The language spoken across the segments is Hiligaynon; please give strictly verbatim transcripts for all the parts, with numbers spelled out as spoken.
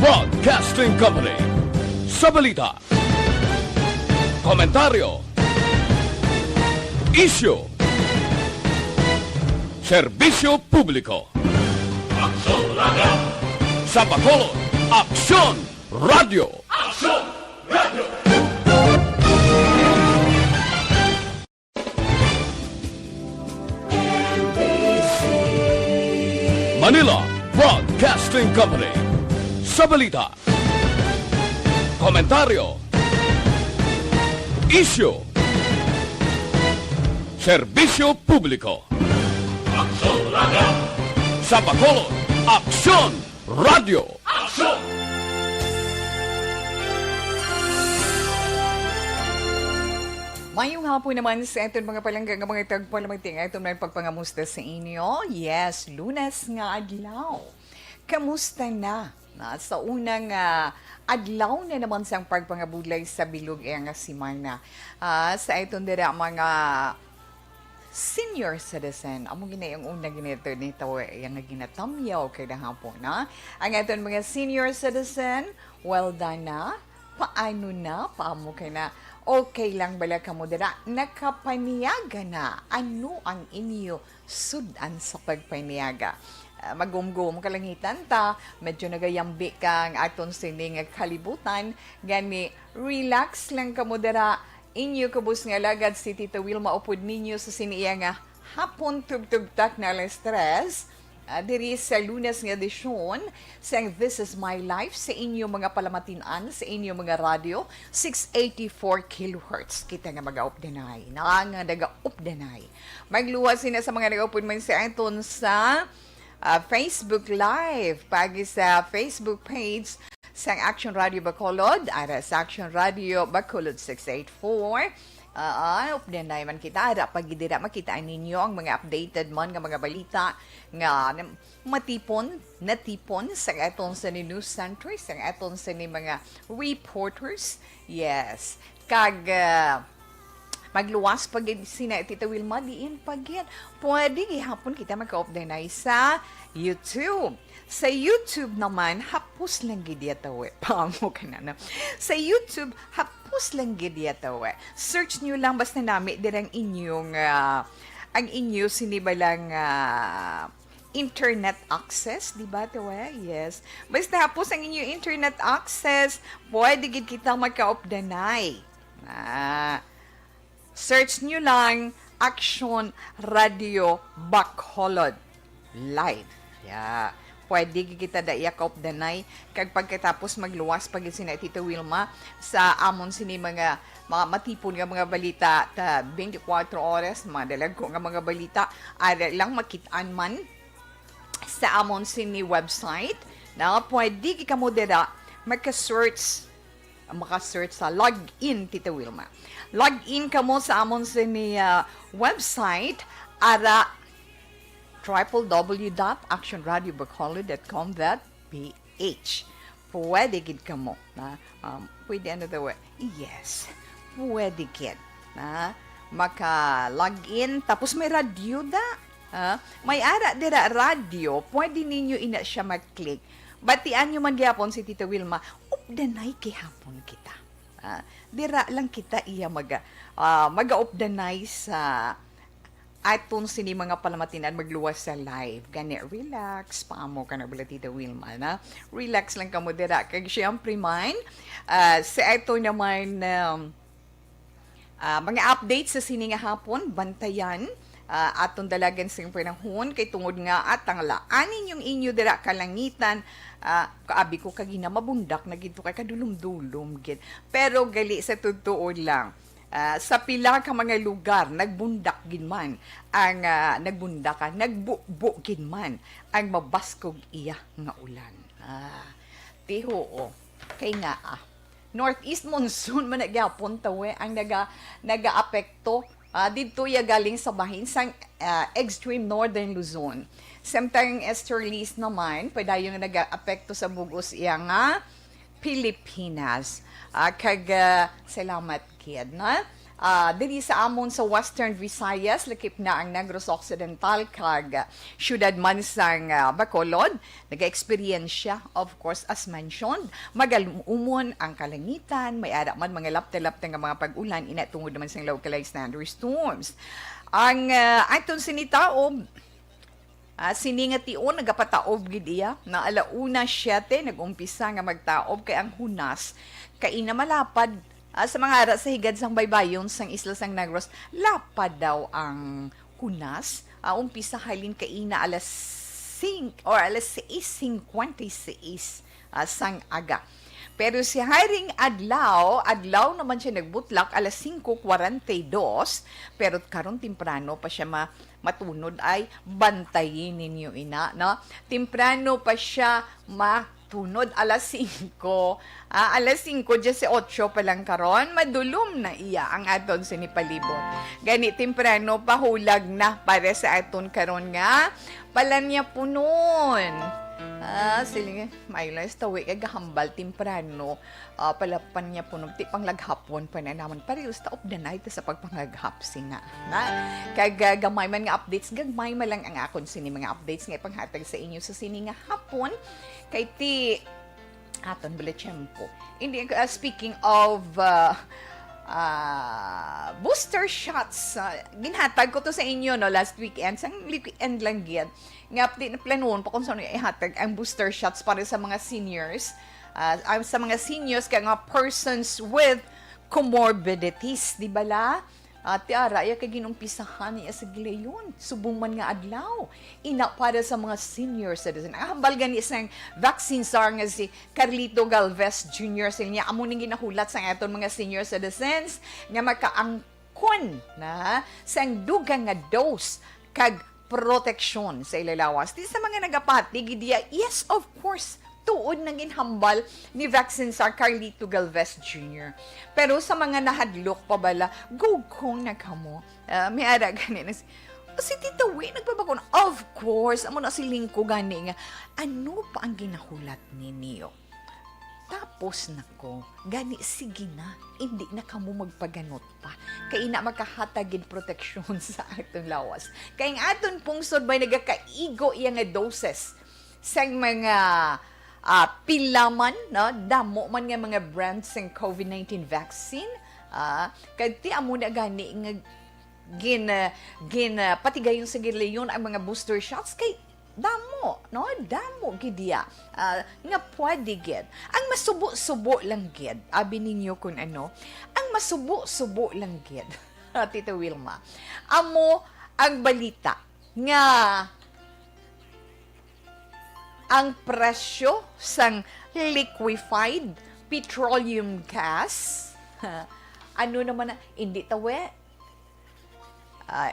Broadcasting Company. Sa balita, komentaryo, isyu, serbisyo publiko. Aksyon Radio! Sa Bacolod, Aksyon Radio! Aksyon Radio! Manila Broadcasting Company. Sa balita, komentaryo, isyu, serbisyo publiko. Aksyon Radio! Sa Bacolod, Aksyon Radio! Aksyon! Mayong hapon naman sa aton mga palangga nga mga tagpalamati, nga aton may pagpangamusta sa inyo. Yes, Lunes nga adlaw. Kamusta na? Na sa unang, ah, adlaw na naman sang pagpangabudlay sa bilog iya nga semana. Ah, sa aton dira mga senior citizen, amo gina yung una ginato nito, iya nga ginatamyaw kay gahapon, na? Ang aton mga senior citizen, well done na. Paano na? Paamo kay na? Okay lang bala kamo dira? Nakapaniaga na? Ano ang inyo sud-an sa pagpaniaga? Ah, magumgum kalangitan ta, medyo nagayambi ka ang aton sining kalibutan, gani relax lang kamo dira. Inyo kubos nga alagad si Tita Wilma upod ninyo sa sini iya nga hapon tugtugtak na alas tres. Ah, diri sa Lunes nga edisyon sang This Is My Life sa inyo mga palamatin-an, sa inyo mga radyo, six eighty-four kilohertz. Kita nga mag-aupdanay, na nga nag-aupdanay. Magluwas sina sa mga nag-upod man sa aton sa, ah, Facebook Live, pagi sa Facebook page sang Action Radio Bacolod, ara sa Action Radio Bacolod six eight four. Ah, updanay man kita, ara pagi dira makita ninyo ang mga updated man nga mga balita nga nam-, matipon, natipon sa aton sa ni news centers, sa aton sa ni mga reporters. Yes. Kag, ah, magluwas pa gid sina Tita Wilma, diin pa gid. Pwede gihapon kita magkaupdanay sa YouTube. Sa YouTube naman, hapos lang gid iya tawe. Paamo ka na, no? Sa YouTube, hapos lang gid iya tawe. Search nyo lang, basta nami din ang inyong, ah, ang inyo sinibalang, ah, internet access, di ba, tawe? Yes. Basta hapos ang inyong internet access, pwede gid kita magkaupdanay. Ah, search nyo lang Action Radio Bacolod Live. Yeah. Pwede gid kita da iya kaupdanay. Kag pagkatapos magluwas pa gid sina Tita Wilma sa amon sini mga, mga matipon nga mga balita ta twenty-four oras, mga dalagko nga mga balita. Ara lang makit-an man sa amon sini website, na pwede gid kamo dira maka-search, maka-search sa log in, Tita Wilma. Log in kamo sa amon sini, ah, website, ara triple W dot action radio bacolod dot com dot P H. Pwede gid kamo, na, um, pwede ano daw, eh? Yes. Pwede gid, na maka-log in. Tapos may radyo da. Ah, may ara dira radyo, pwede ninyo ina siya mag-click. Batian nyo man gyapon si Tita Wilma, updanay gihapon kita. Ah, dira lang kita iya maga-, ah, magaupdanay sa aton sini mga palamatinan magluwas sa live. Gani, relax, paamo ka na bala, Tita Wilma, na? Relax lang kamo dira. Kag siyempre man, ah, sa ato naman, um, ah, mga updates sa sini nga hapon, bantayan, ah, aton dalagan sing panahon, kay tungod nga at ang laan ninyong inyo dira kalangitan, ah, kaabi ko kagina mabundak na gid to kay kadulom-dulom gid. Pero gali sa totoo lang, ah, sa pila ka mga lugar, nagbundak gid man ang, ah, nagbundak, ah, nagbubo gid man ang mabaskog iya nga ulan. Ah, tihuo. Kay nga, ah, northeast monsoon man na gyapon, tawe, ang naga-, nagaapekto, ah, didto iya galing sa bahin sang, ah, extreme northern Luzon. Samtang easterlies naman, padayon nga nagaapekto sa bug-os iya nga Pilipinas. Ah, kag, ah, salamat gid, na? Ah, diri sa amon sa Western Visayas, lakip na ang Negros Occidental kag siyudad man sang, ah, Bacolod, nagaeksperyensya, of course, as mentioned, magalumon ang kalangitan, may ara man mga lapta-lapta nga mga pag-ulan, ina tungod naman sang localized thunderstorms. Ang, ah, aton sinitaob, Ah, sini nga tion nagapataob gid iya. Na ala una siete nag-umpisa nga magtaob, kay ang hunas kaina malapad, ah, sa mga ara sa higad sang baybayon sang isla sang Negros, lapad daw ang hunas. Ah, umpisa halin kaina alas sing-, or alas sais cincuenta y seis, ah, sang aga. Pero si Hiring Adlaw, adlaw naman siya nagbutlak alas singko kwarenta y dos, pero karon temprano pa siya ma-, matunod ay bantayi ninyo ina, no? Temprano pa siya matunod, alas singko. Ah, alas singko dieciocho pa lang karon, madulom na iya ang aton sini palibot. Gani temprano pa hulag na para sa aton karon nga Palanyapunon. Ah, siling, maayo lang sa tawi kay gahambal temprano. Ah, pala Palanyapunon, ti panglaghapon pa na naman. Pareho sa taop danay ta sa pagpanglaghap, sina. Na, kag, ah, gamay man nga updates, gagmay man lang ang akon sini mga updates nga ipanghatag sa inyo sa sini nga hapon. Kay ti, aton bala tiyempo. Hindi, ah, speaking of, ah, ah, booster shots, ah, ginhatag ko to sa inyo, no, last weekend. Sang weekend lang gid. Nga, di na planuhon pa kung saan ihatag ang booster shots para sa mga seniors. Ah, ah, sa mga seniors, kaya nga persons with comorbidities, di bala? Ah, ti ara, iya kay ginumpisahan niya sa gilayon. Subong man nga adlaw. Ina para sa mga senior citizen. Ang hambal gani sang vaccine czar nga si Carlito Galvez Junior, siling niya, amo ning ginahulat sa aton mga senior citizens nga makaangkon na sang dugang nga dose kag proteksyon sa ila lawas. Ti sa mga nagapati gid diya, yes, of course, tuod na ginhambal ni vaccine czar Carlito Galvez Junior. Pero sa mga nahadlok pa bala, gugkong na kamo. Ah, may ara gani na si, si Tita Wi, nagpabakuna. Of course, amo na siling ko gani nga, ano pa ang ginahulat ninyo? Tapos na ko. Gani, sige na. Hindi na kamo magpaganot pa. Kay ina makahatag gid proteksyon sa aton lawas. Kay ang aton pungsod may nagakaigo iya nga doses sang mga, ah, pila man, no? Damo man nga mga brands sang COVID nineteen vaccine. Ah, kag ti amo na gani nga gin-, ah, gin-, ah, patigayon sa gilayon ang mga booster shots kay damo, no? Damo gid iya, ah, nga pwede gid. Ang masubo-subo lang gid, abi ninyo kun ano, ang masubo-subo lang gid, Tita Wilma, amo ang balita nga ang presyo sang liquefied petroleum gas, ano naman na, hindi tawe, ah,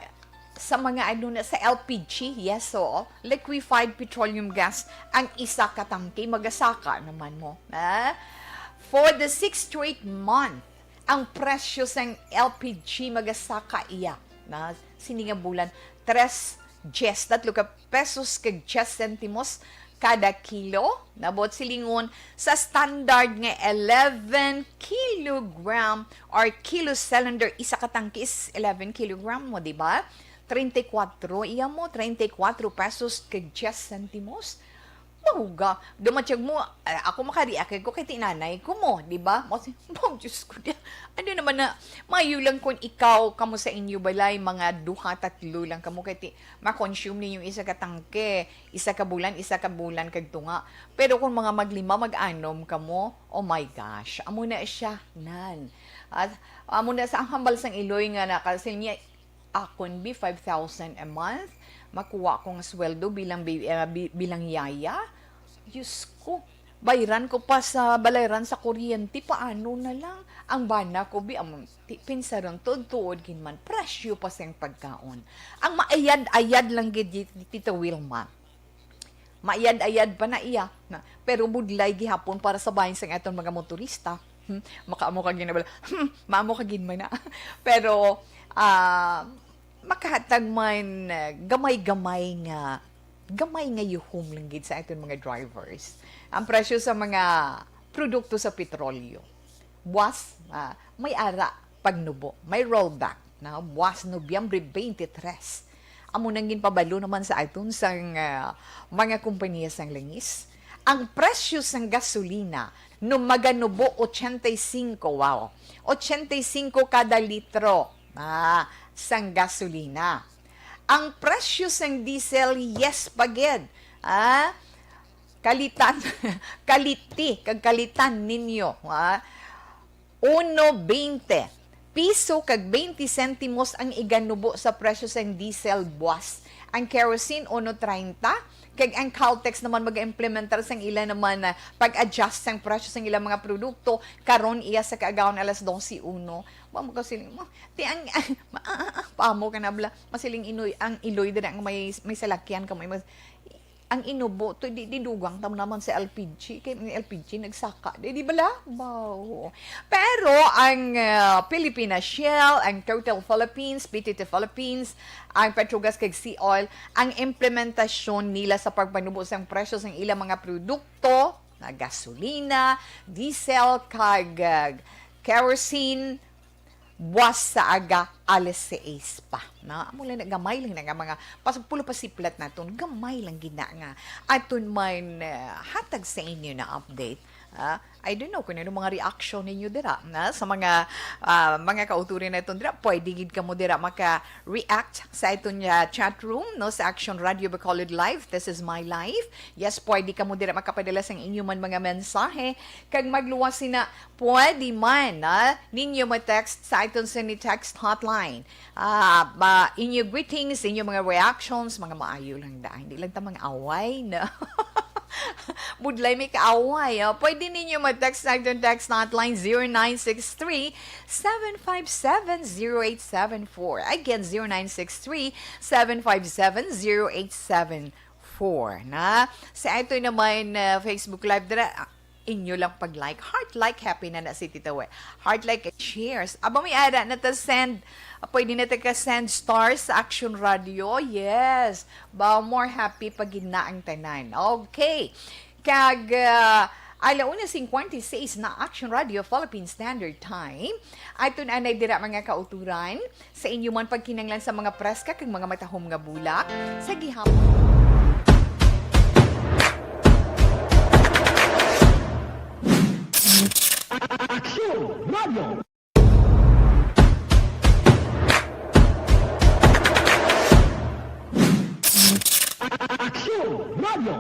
sa mga ano na, sa L P G, yes, so liquefied petroleum gas, ang isa ka tangke, magasaka naman mo. Ah, for the sixth straight month, ang presyo sang L P G magasaka iya na sini nga bulan, tres diyes, tatlo ka pesos kag diyes sentimos kada kilo. Nabot silingon, sa standard nga eleven kilogram or kilo cylinder, isa ka tangke is eleven kilogram mo, di ba? Treinta y cuatro iya mo, treinta y cuatro pesos kag diyes sentimos. Mahuga. Dumatyag mo, ah, ako makareact ko kay tinanay ko mo, di ba? Mo si, oh, Diyos ko, di, ano naman na, mayo lang kung ikaw, kamo sa inyo balay, mga duha, tatlo lang kamo, kay ti, ma-consume ninyo isa ka tangke, isa ka bulan, isa ka bulan kag tunga. Pero kung mga maglima, mag-anom kamo, oh my gosh, amo na siya, nan. At amo na sa ang hambal sang iloy nga nakasil niya, akon bi five thousand a month, makuha ko nga sweldo bilang bi-, ah, bi-, bilang yaya. Diyos ko, bayran ko pa sa balayran sa kuryente, paano na lang? Ang bana ko, bi, amo, ti-, pinsaron, tuod-tuod gid man, presyo pa sing pagkaon. Ang maayad-ayad lang gid, Tita Wilma. Maayad-ayad pa na iya, na, pero budlay gihapon para sa bahin sang aton mga motorista. Hmm, makaamo ka gid na bala. Hmm, maamo ka gid man na. Pero, ah, makahatag man, ah, gamay-gamay nga, gamay nga yuhom lang gid sa aton mga drivers. Ang presyo sa mga produkto sa petrolyo. Buwas, ah, may ara pagnubo. May rollback na buwas Nobyembre twenty-three. Amo nang ginpabalo naman sa aton sang, ah, mga kompanya sang langis. Ang presyo sang gasolina no maganubo, ochenta y cinco, wow, ochenta y cinco kada litro, ah, sang gasolina. Ang presyo sang diesel, yes pa gid. Ah, kalitan, kaliti, kag kalitan ninyo, ah. Uno veinte piso kag twenty sentimos ang iganubo sa presyo sang diesel buwas. Ang kerosene, uno treinta, kag ang Caltex naman mag-implementar sang ila naman na pag-adjust sang presyo sang ilang mga produkto. Karon iya sa kaagahon alas doce uno. Wa mo kasi mo, ti ang, ma-, ah, ah, ah, paamo ka na bala. Masiling inoy, ang iloy dira nga may, may salakyan ka, may mas-, ang inubo to, di, di dugang tam naman sa L P G. Kay ang L P G nagsaka. Di, di bala? Baw. Pero ang, ah, Pilipinas Shell, ang Total Philippines, P T T Philippines, ang Petrogas kag Sea Oil, ang implementasyon nila sa pagpanubo sang presyo sang ilang mga produkto, na gasolina, diesel, kag, ah, kerosene, buwas sa aga, alas sais pa. Na, amo lang na, gamay lang na nga mga, pas-, pulo pa siplat naton, gamay lang gina nga aton man, eh, hatag sa inyo na update. Ah, I don't know kung ano mga reaction ninyo dira, na, sa mga, ah, mga kauturan naton dira. Pwede gid kamo dira maka-react sa aton, ah, chat room, no, sa Action Radio Bacolod Live. This is my life. Yes, pwede kamo dira makapadala sang inyo man mga mensahe, kag magluwas sina, pwede man, ah, ninyo ma-text sa aton sini text hotline. Ah, ba, inyo greetings, inyo mga reactions, mga maayo lang daan. Hindi lang ta mga away, no? Budlay may kaaway, ah. Pwede ninyo ma-text sa aton text hotline, zero nine six three, seven five seven, zero eight seven four. Again, zero nine six three, seven five seven, zero eight seven four, na. Sa aton naman, ah, Facebook Live, dira, ah, inyo lang pag-like. Heart like, happy na na si Tita We. Heart like, shares. Aba, may ara na ta send. Ah, pwede na ta ka-send stars sa Action Radio. Yes. Ba, more happy pag na ang tanan. Okay. Kag, ah, ala una cincuenta y seis na Action Radio Philippine Standard Time. Aton anay dira, mga kauturan, sa inyo man pagkinanglan sa mga preska kag mga matahom nga bulak sa gihapon. Action Radio. Action Radio.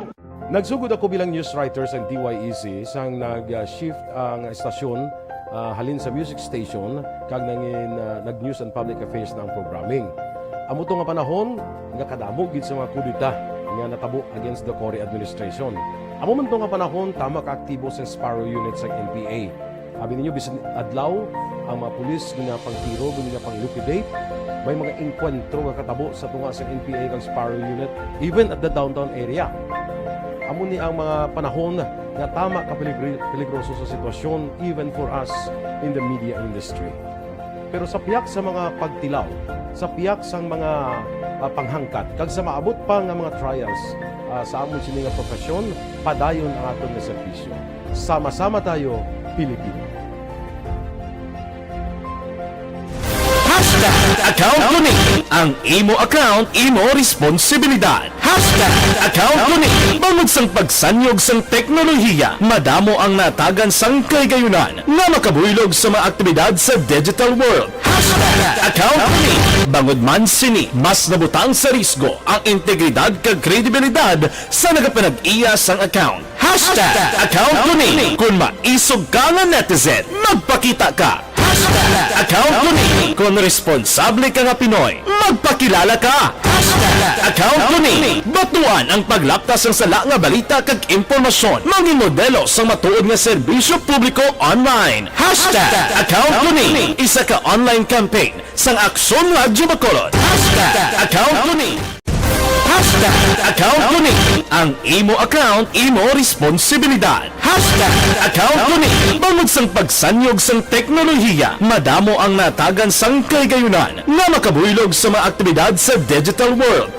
Nagsugod ako bilang news writer sang D Y E C sang nag-shift ang estasyon, ah, halin sa music station kag nangin, ah, nag-news and public affairs na ang programming. Amo to nga panahon nga kadamo gid sa mga kudeta nga natabo against the Cory administration. Amo man to nga panahon tama ka aktibo sa Sparrow Unit sang N P A. Abi ninyo, bisan adlaw, ang mga pulis ginapangtiro, ginapang-liquidate. May mga engkwentro nga katabo sa tunga sa N P A kag Sparrow Unit, even at the downtown area. Amo ni ang mga panahon nga tama ka peligri-, peligroso sa sitwasyon, even for us in the media industry. Pero sa pihak sa mga pagtilaw, sa pihak sang mga, ah, panghangkat, kag sa maabot pa nga mga trials, ah, sa amon sini nga profesyon, padayon ang aton nga serbisyo. Sama-sama tayo, Pilipino. Hashtag account ko ni. Ang imo account, imo responsibilidad. Hashtag account ko ni. Bangod sang pagsanyog sang teknolohiya, madamo ang natagan sang kahigayunan nga makabuylog sa mga aktibidad sa digital world. Hashtag account ko ni. Bangod man sini, mas nabutang sa risgo ang integridad kag kredibilidad sa nagapanag-iya sang account. Hashtag account ko ni. Kung maisog ka nga netizen, magpakita ka. Hashtag account ko ni. Kung responsable ka nga Pinoy, magpakilala ka. Hashtag account ko ni. Batuan ang paglapta sang sala nga balita kag impormasyon. Mangin modelo sang matuod nga serbisyo publiko online. Hashtag account ko ni. Isa ka online campaign sang Aksyon Radyo Bacolod. Hashtag account ko ni. Hashtag account ko ni. Ang imo account, imo responsibilidad. Hashtag account ko ni. Bangod sang pagsanyog sang teknolohiya, madamo ang natagan sang kahigayunan nga makabuylog sa mga aktibidad sa digital world.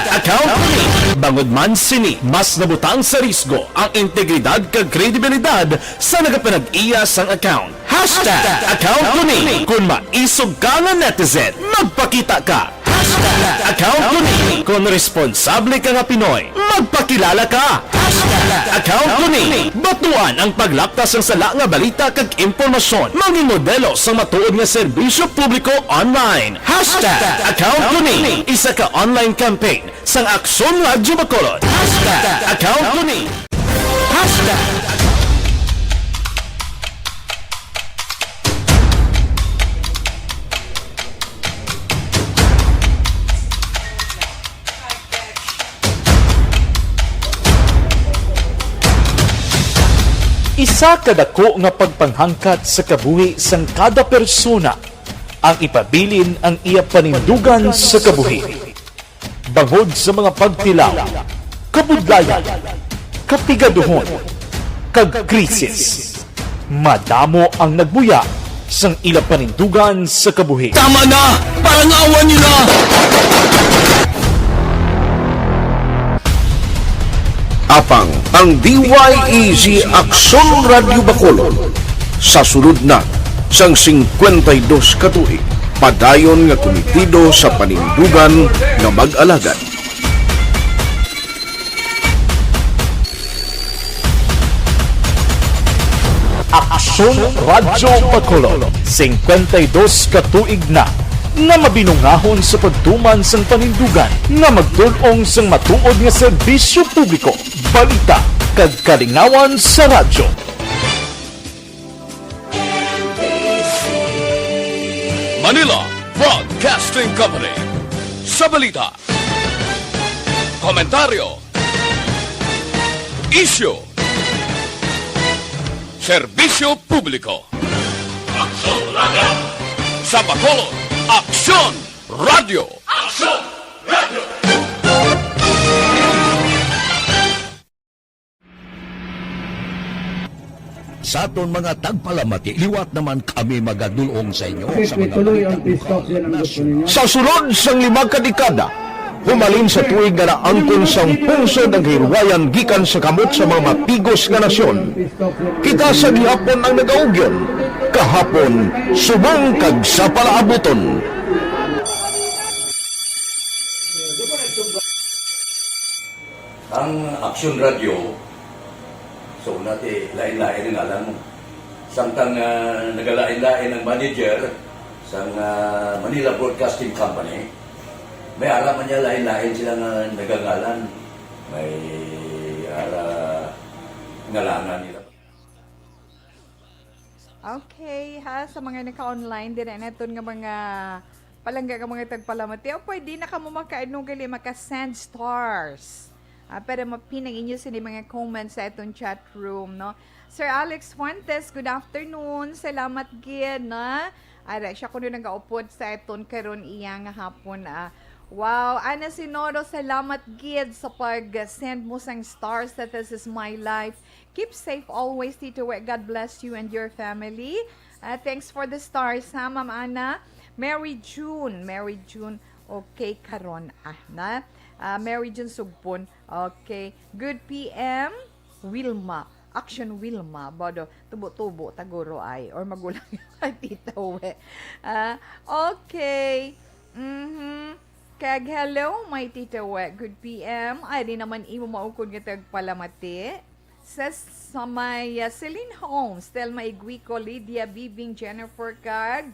Account ko ni. Bangod man sini, mas nabutang sa risgo ang integridad kag kredibilidad sa nagapanag-iya sang account. Hashtag account ko ni. Kung maisog ka nga netizen, magpakita ka. Hashtag account ko ni. Kung responsable ka nga Pinoy, magpakilala ka. Hashtag account ko ni. Batuan ang paglapta sang sala nga balita kag impormasyon. Mangin modelo sang matuod nga serbisyo publiko online. Hashtag account ko ni. Isa ka online campaign sang Aksyon Radyo Bacolod. Hashtag account ko ni. Hashtag. Isa ka dako nga pagpanghangkat sa kabuhi sang kada persona ang ipabilin ang iya panindugan sa kabuhi. Bangod sa mga pagtilaw, kabudlayan, kapigaduhon, kag krisis, madamo ang nagbuya sang ila panindugan sa kabuhi. Tama na! Parangawan niyo na! Apang ang D Y E G Aksyon Radyo Bacolod sa sulod na sang singkwenta y dos ka tuig, padayon nga kumitido sa panindugan nga mag-alagad. Aksyon Radyo Bacolod, singkwenta y dos ka tuig na nga mabinungahon sa pagtuman sang panindugan nga magtul-ong sang matuod nga serbisyo publiko, balita, kag kalingawan sa radyo. Manila Broadcasting Company. Sa balita, komentaryo, isyu, serbisyo publiko. Aksyon Radyo! Sa Bacolod, Aksyon Radyo! Aksyon Radyo! Sa aton mga tagpalamati, liwat naman kami magadulong sa inyo sa mga balita lokal, nasyonal. Sa sulod sang lima ka dekada, humalin sa tuig nga naangkon sang pungsod ang kahilwayan gikan sa kamot sa mga matigos nga nasyon. Kita sa gihapon ang nagaugyon, kahapon subong kag sa palaabuton. Ang Aksyon Radyo, so, una ti, lain-lain ang ngalan mo. Samtang, ah, nagalain-lain ang manager sang, ah, Manila Broadcasting Company, may ara man niya lain-lain sila nga nagangalan. May ara ngalangan nila. Okay, ha, sa mga naka-online, dira naton nga mga palangga nga mga tagpalamati, o pwede na kamo maka-, ano, gali, maka-send stars. Ah, para mapinang inyo sini mga comments sa aton chat room, no? Sir Alex Fuentes, good afternoon. Salamat gid, na. Ara, siya kuno nagaupod sa aton karon iya nga hapon, ah. Wow, Ana Sinoro, salamat gid sa pag-send mo sang stars sa This Is My Life. Keep safe always, Tito Wek. God bless you and your family. Ah, thanks for the stars, ha, Ma'am Ana. Mary June, Mary June. Okay, karon, ah, na. Ah, Mary June Sugpon. Okay. Good P M, Wilma. Action Wilma. Bodo, tubo-tubo, taguro ay. Or magulang ay Tito Wek. Ah, okay. Mhm. Kag hello, my Tito Wek. Good P M. Ay, di naman imo maukod nga tagpalamati. Sa, sa may, uh, Celine Holmes, Thelma Iguico, Lydia Bibing, Jennifer, kag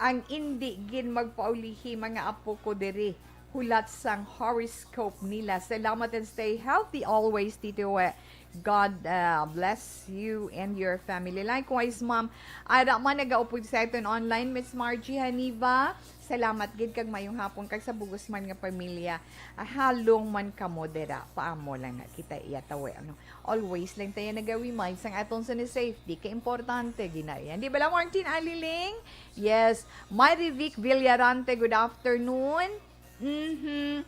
ang indi gid magpaulihi, mga apo ko diri. Hulat sang horoscope nila. Salamat and stay healthy always, Tito. Eh, God, uh, bless you and your family. Likewise, ma'am. Ara man nagaupod sa aton online, Miss Margie Haniva. Salamat gid kag mayong hapon kag sa bugos man nga pamilya. Ah, halong man kamo dira. Paamo lang na kita iya tawi, ano. Always lang tayo nagawi mind sang aton sa ni safety. Kay importante, ginayan. Di ba lang, Martin Aliling? Yes. Marivic Villarante, good afternoon. Mhm.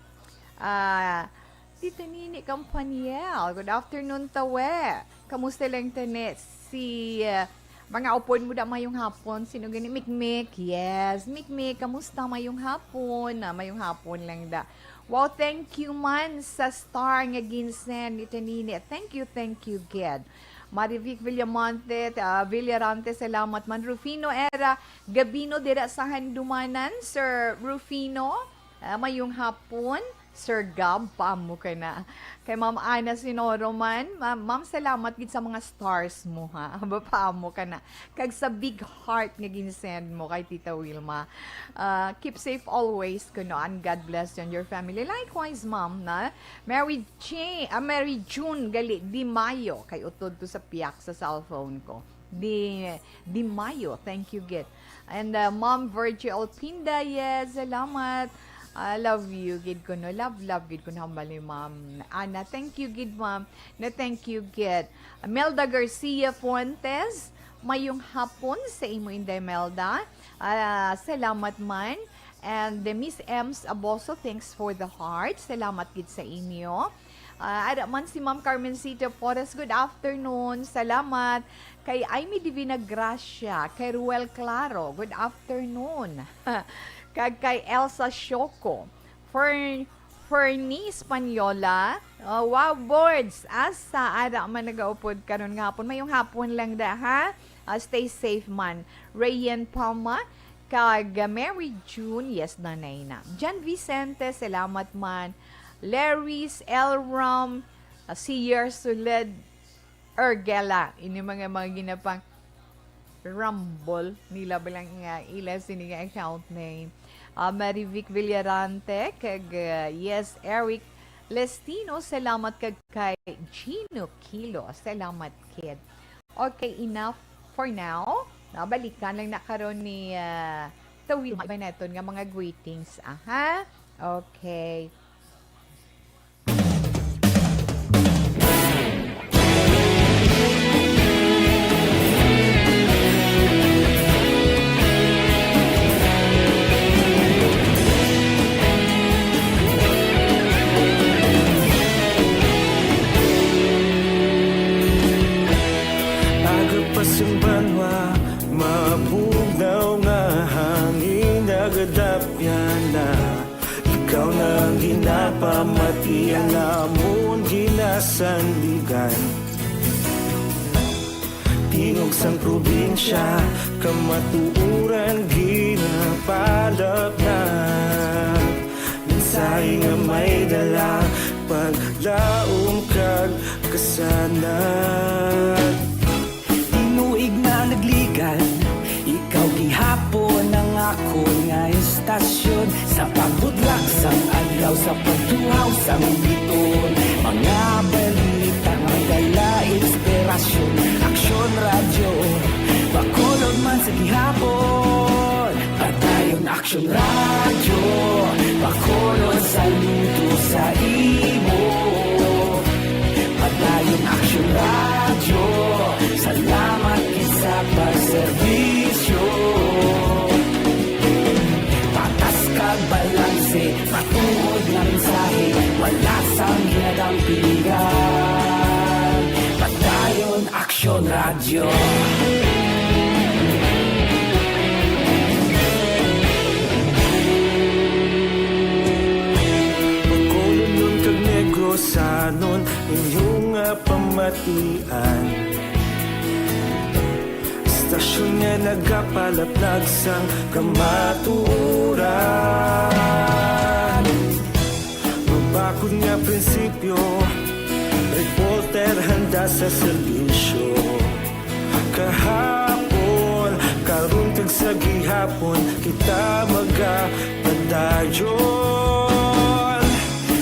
Ah, Tita Nini Campaniel, good afternoon, tawe. Kamusta lang tani si, ah, mga upod mo da mayong hapon? Sino gani? Mikmik. Yes, Mikmik, kamusta? Mayong hapon. Ah, mayong hapon lang da. Wow, thank you man sa star nga ginsend ni Tanine. Thank you, thank you, gid. Marivic Villamonte, ah, Villarante, salamat man. Rufino Era Gabino, dira sa Handumanan, Sir Rufino. Ah, mayong hapon, Sir Gab, paamo ka na. Kay Ma'am Ana Sinoro man, Ma'am, Ma'am, salamat gid sa mga stars mo, ha. Aba, paamo ka na. Kag sa big heart nga ginsend mo kay Tita Wilma. Ah, keep safe always, kuno, and God bless you and your family. Likewise, Ma'am, na. Mary Jane, ah, Mary June, gali, Di Mayo, kay utod to sa piyak sa cellphone ko. Di, Di Mayo, thank you, gid. And, uh, Ma'am Virgie Olpinda, yes, salamat. I love you, gid ko, no? Love, love, gid ko, no? Hambal ni Ma'am Ana. Thank you, gid, Ma'am. Na thank you, gid. Melda Garcia Fuentes, mayong hapon sa imo, Inday Melda. Ah, salamat man. And the Miss Ems Aboso, thanks for the heart. Salamat gid sa inyo. Ah, ara man si Ma'am Carmencita Porres, good afternoon. Salamat. Kay Amy Divina Gracia, kay Ruel Claro, good afternoon. Kag kay Elsa Shoko, Fer-, Fernie Española, oh, wow, boards, asa ara man nagaupod karon nga hapon? Mayong hapon lang da, ha? Ah, stay safe man. Rayen Palma, kag Mary June, yes, nanay na. Jan Vicente, salamat man. Leris Elram, ah, Sier Suled, Ergela, ini mga, mga ginapang Rumble nila ba lang nga ila sini nga account name. Ah, Marivic Villarante, kag, ah, yes, Eric Lestino, salamat kag kay Gino Kilo, salamat, kid. Okay, enough for now. Nabalikan lang na karon ni, ah, Tawil Maneton nga mga greetings, aha. Okay. Aga pa sing banwa, mabugnaw nga hangin, nagadapyan na. Ikaw na ang ginapamati, ang amon ginasandigan. Tingog sang probinsya, kamatuoran ginapalapnag. Mensahe nga may dala, paglaom kag kasanag. Tinuig na nagligad, ikaw gihapon ang akon nga istasyon. Sa pagbudlak sang adlaw, sa pagtuhaw sang bituon, mga balita may dala inspirasyon. Aksyon Radyo, Bacolod man sa gihapon. Padayon Aksyon Radyo, Bacolod, saludo sa imo. Padayon Aksyon Radyo, salamat gid sa pagserbisyo. Patas kag balanse, matuod nga mensahe, wala sang ginadampigan. Padayon Aksyon Radyo. Bacolodnon kag Negrosanon, inyo nga pamatian. Istasyon nga nagapalaplag sang kamatuoran. Mabakod nga prinsipyo, reporter handa sa serbisyo. Kahapon, karon kag sa gihapon, kita magapadayon.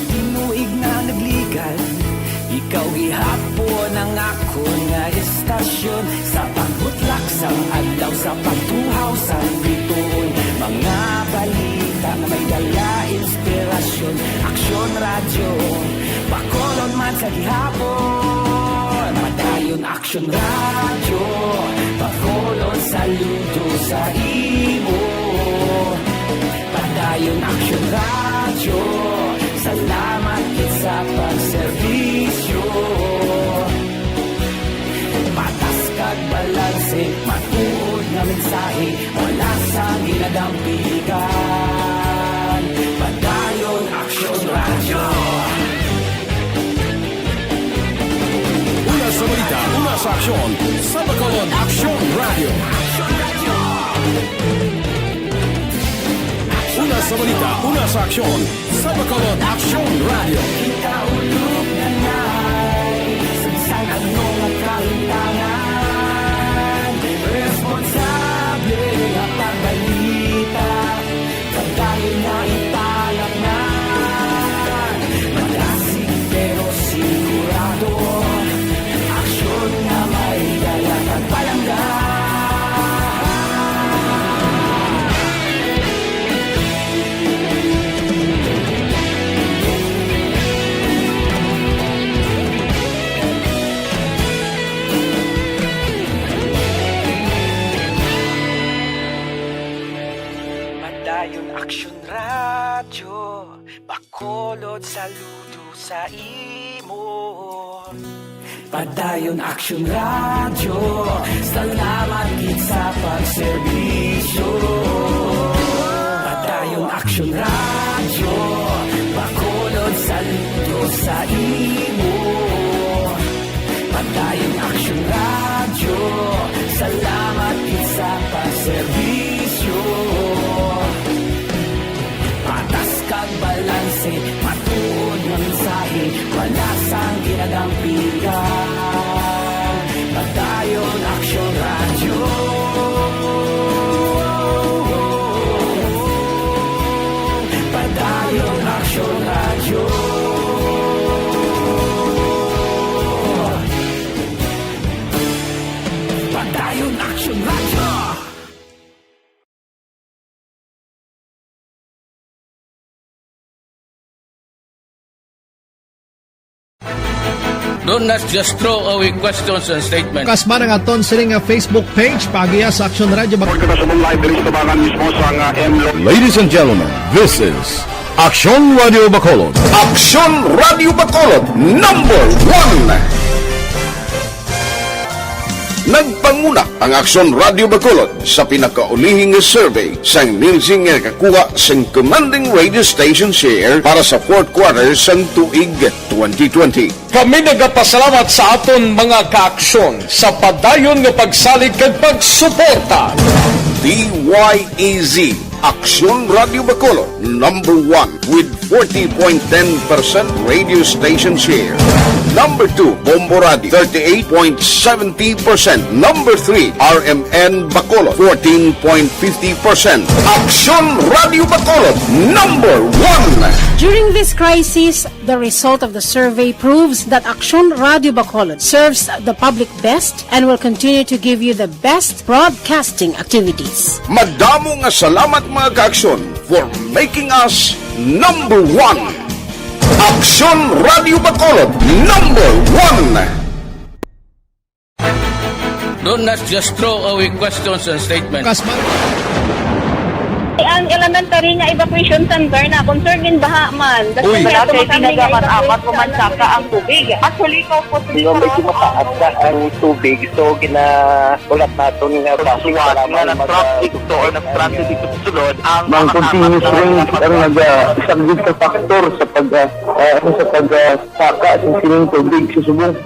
Tinuig na nagligad, ikaw gihapon ang akon nga istasyon. Sa pagbutlak sang adlaw, sa pagtuhaw sang bituon, mga balita nga may dala inspirasyon. Aksyon Radyo, Bacolod man sa gihapon. Padayon Aksyon Radyo, Bacolod, saludo sa imo. Padayon Aksyon Radyo, salamat gid sa pagserbisyo. Patas kag balanse, matuod nga mensahe, wala sang ginadampigan. Padayon Aksyon Aksyon sa Bacolod, Aksyon Radio. Una sa balita, una sa aksyon sa Bacolod, Aksyon Radio. Kita ulog na ngay, sa bisan anong kahintangan, responsable nga pagbalita. Padayon nga ipalatnan, malasig pero sigurado, aksyon nga may dala kag palangga. Padayon Aksyon Radyo, Bacolod, saludo sa imo. Padayon Aksyon Radyo, salamat gid sa pagserbisyo. Padayon Aksyon Radyo, Bacolod, saludo sa imo. Padayon Aksyon Radyo, salamat gid sa pagserbisyo. Patas kag balanse, matuod nga mensahe, wala sang ginagampingan. Padayon Aksyon Radyo. Padayon Aksyon Radyo. Padayon Aksyon Radyo. Do not just throw away questions and statements. Kasman ang aton sini nga Facebook page, paagiha sa Aksyon Radyo Bac- Kita sa live diri sa tabangan mismo sa nga M Lo- Ladies and gentlemen, this is Aksyon Radyo Bacolod. Aksyon Radyo Bacolod, number one. Nagpanguna ang Aksyon Radyo Bacolod sa pinakaulihi nga survey sang Nielsen nga nakakuha sang commanding radio station share para sa fourth quarter sang tuig twenty twenty. Kami nagapasalamat sa aton mga kaaksyon sa padayon nga pagsalig kag pagsuporta. D Y E Z, Aksyon Radyo Bacolod, number one with forty point ten percent radio station share. Number two, Bombo Radio, thirty-eight point seventy percent. Number three, R M N Bacolod, fourteen point fifty percent. Aksyon Radyo Bacolod, number one. During this crisis, the result of the survey proves that Aksyon Radyo Bacolod serves the public best and will continue to give you the best broadcasting activities. Madamo nga salamat, mga kaaksyon, for making us number one. Aksyon Radyo Bacolod, number one. Do not just throw away questions and statements. Kasman. Ang elementary nga evacuation center na concern gid baha man. Uy. Wala kay tinaga man, amat mo man saka ang tubig. Actually, ikaw po, di ba, medyo mataas na ang tubig. So, gina-, ulat naton nga, nga na-traffic to or na-stranded dito sa sulod ang mga continuous rain ang naga-, isa gid sa factor sa pag, ah, ah, ano, sa pag, ah, saka sa sining tubig sa subong.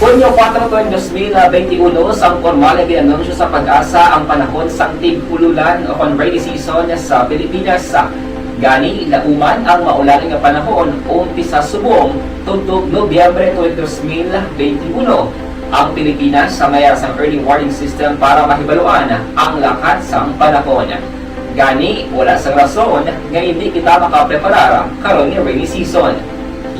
Hunyo kuwatro, dos mil benti uno, sang pormal nga gin-anunsyo sa PAGASA ang panahon sang tig-ululan o kon rainy season sa Pilipinas. Gani, nahuman ang maulan nga panahon umpisa subong tubtob Nobyembre twenty, dos mil benti uno. Ang Pilipinas sa may ara sang early warning system para mahibaluan ang lakat sang panahon. Gani, wala sang rason nga indi kita makapreparar karon nga rainy season.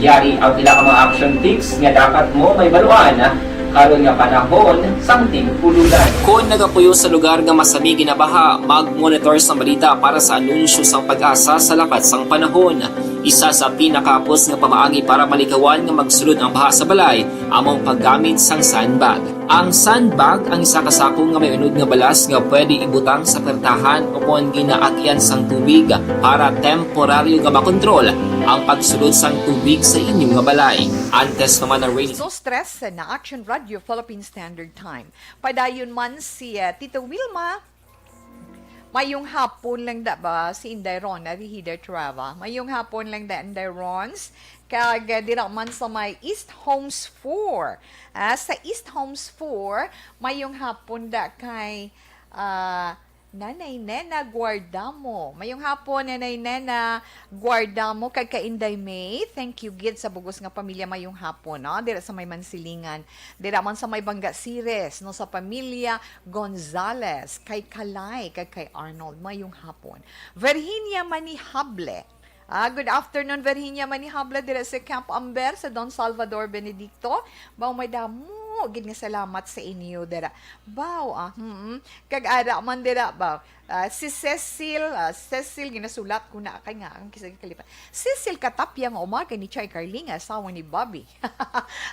Yari ang pila ka mga action tips nga dapat mo mahibaluan karon nga panahon sang tig-ululan. Kon nagapuyo sa lugar nga masami ginabaha, mag-monitor sang balita para sa anunsyo sang PAGASA sa lakat sang panahon. Isa sa pinakahapos nga pamaagi para malikawan nga magsulod ang baha sa balay amo ang paggamit sang sandbag. Ang sandbag ang isa ka sako nga may unod nga balas nga pwede ibutang sa pertahan o kon ginaagyan sang tubig para temporaryo nga makontrol ang pagsulod sang tubig sa inyo nga balay. Antes pa man ang rainy So stress na Action Radio Philippine Standard Time. Padayon man si, uh, Tito Wilma. Mayong hapon lang da ba si Inday Rona, Rihida Trava. Mayong hapon lang da, Inday Rons. Kag, ah, dira man sa may East Homes four. Ah, sa East Homes four, mayong hapon da kay, ah, Nanay Nena Guardamo. Mayong hapon, Nanay Nena Guardamo, kag kay Inday May. Thank you gid sa bugos nga pamilya. Mayong hapon, no? Dira sa may Mansilingan. Dira man sa may Bangga Ceres, no? Sa pamilya Gonzales, kay Kalay, kag kay Arnold. Mayong hapon. Virginia Manihable. Ah, good afternoon, Virginia Manihable, dira sa Camp Amber, sa Don Salvador Benedicto. Baw, may damo gid nga salamat sa inyo dira. Baw, ah, hmm, kag ara man dira, baw. Ah, si Cecil, ah, Cecil, ginasulat ko na kay nga ang kisag kalipat. Cecil Katapia nga umaga ni Chay Carling, asawa ni Bobby.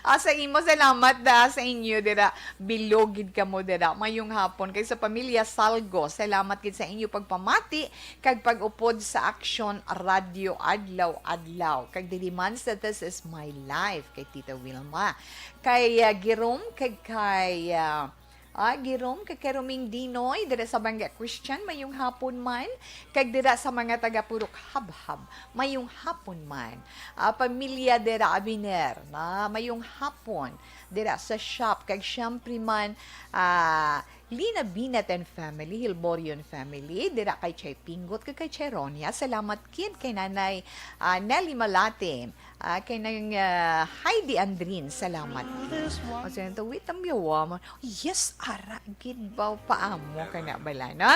Ah, sa imo, salamat da sa inyo dira. Bilog gid kamo dira. Mayong hapon kay sa pamilya Salgo. Salamat gid sa inyo pagpamati kag pag-upod sa Action Radio adlaw-adlaw. Kag diri man sa This Is My Life kay Tita Wilma. Kay, ah, Girom, kag kay, ah, ah, Girom, kag kay Roming Dinoy, dira sa Bangga Christian, mayong hapon man. Kag dira sa mga taga Purok Habhab, mayong hapon man. Ah, pamilya dira Abiner, na mayong hapon. Dira sa shop, kag siyempre man, ah, Lina Binat and family, Hilborion family, dira kay Chay Pinggot, kag kay Chay Ronia. Salamat kid kay Nanay, ah, Nelly Malate, ah, kay Nang, ah, Heidi Andrin. Salamat kid. O, so, ito, wait, ang yawa mo. Yes, ara, gid ba, paamo ka na bala, no?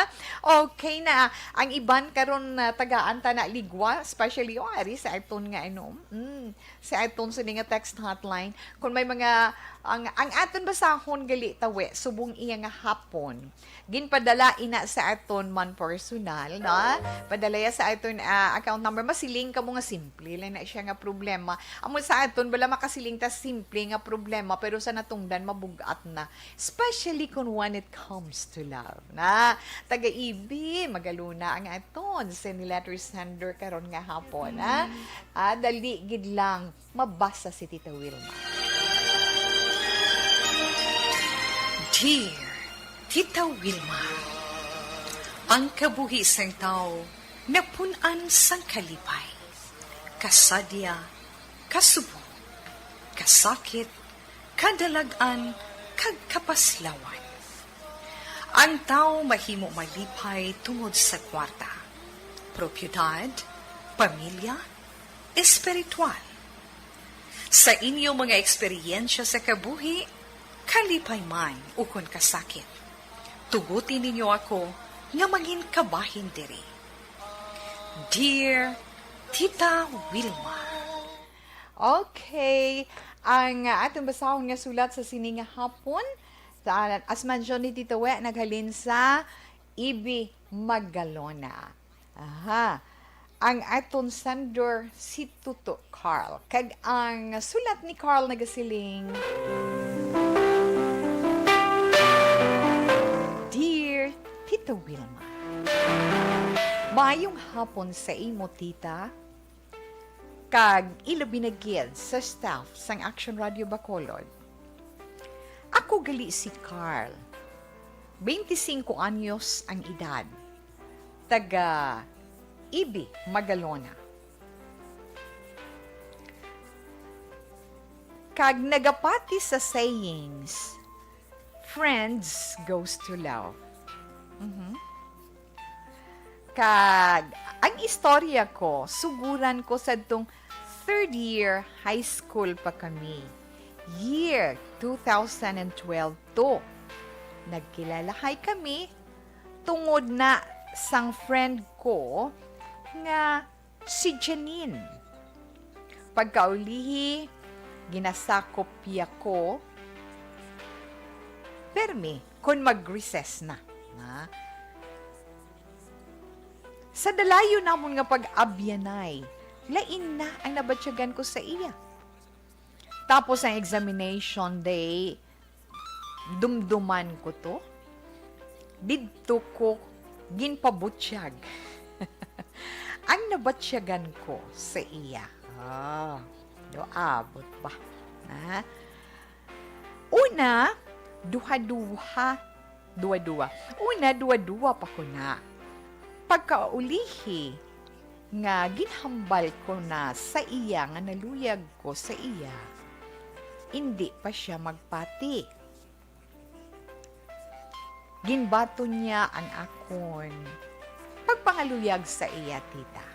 Okay na. Ang iban karon na tagaan ta na ligwa, especially, o, ari sa aton nga, ano, mm, sa aton sini nga text hotline. Kung may mga, ang, ang aton basahon gali tawi, subong iya nga hapon. Ginpadala ina sa aton man personal, no? Padala ya sa aton, ah, account number. Masiling ka mo nga simple lang na siya nga problema. Amo sa aton, bala makasiling ta simple nga problema, pero sa natungdan, mabugat na. Especially kung when it comes to love, na taga-ibi, magaluna ang aton send letter sender karon nga hapon, ha? Ah, dali gid lang, mabasa si Tita Wilma. Dear Tita Wilma, ang kabuhi sang tawo napun-an sang kalipay, kasadya, kasubo, kasakit, kadalag-an, kag kapaslawan. Ang tawo mahimo malipay tungod sa kwarta, propiedad, pamilya, espiritual. Sa inyo mga eksperyensya sa kabuhi, kalipay man ukon kasakit, tuguti ninyo ako nga mangin kabahin diri. Dear Tita Wilma. Okay. Ang, ah, aton basahon nga sulat sa sini nga hapon, sa, as mention ni Tito We, naghalin sa Ibi Magalona. Aha. Ang aton sender si Tuto Carl. Kag ang sulat ni Carl nagasiling, Dear Tito Wilma, maayong hapon sa imo, tita, kag ilabi na gid sa staff sang Action Radio Bacolod. Ako gali si Carl, twenty-cinco anyos ang edad, taga Ibi, Magalona. Kag nagapati sa sayings, "Friends goes to love." Mhm. Kag ang istorya ko, suguran ko sadtong third year high school pa kami. Year two thousand and twelve to. Nagkilalahay kami tungod na sang friend ko nga si Janine. Pagkaulihi, ginasakop ya ko. Permi, kun mag-recess na. Ha? Sa dalayo namon nga pag-abyanay, lain na ang nabatyagan ko sa iya. Tapos ang examination day, dumduman ko to. Didto ko ginpabutyag ang nabatyagan ko sa iya. Ah, do abot ba? Ha? Una, duha-duha, duha-duha. Una, duha-duha pa ko na. Pagkaulihi nga ginhambal ko na sa iya nga naluyag ko sa iya, indi pa sia magpati. Ginbaton niya ang akon pagpangaluyag sa iya, tita.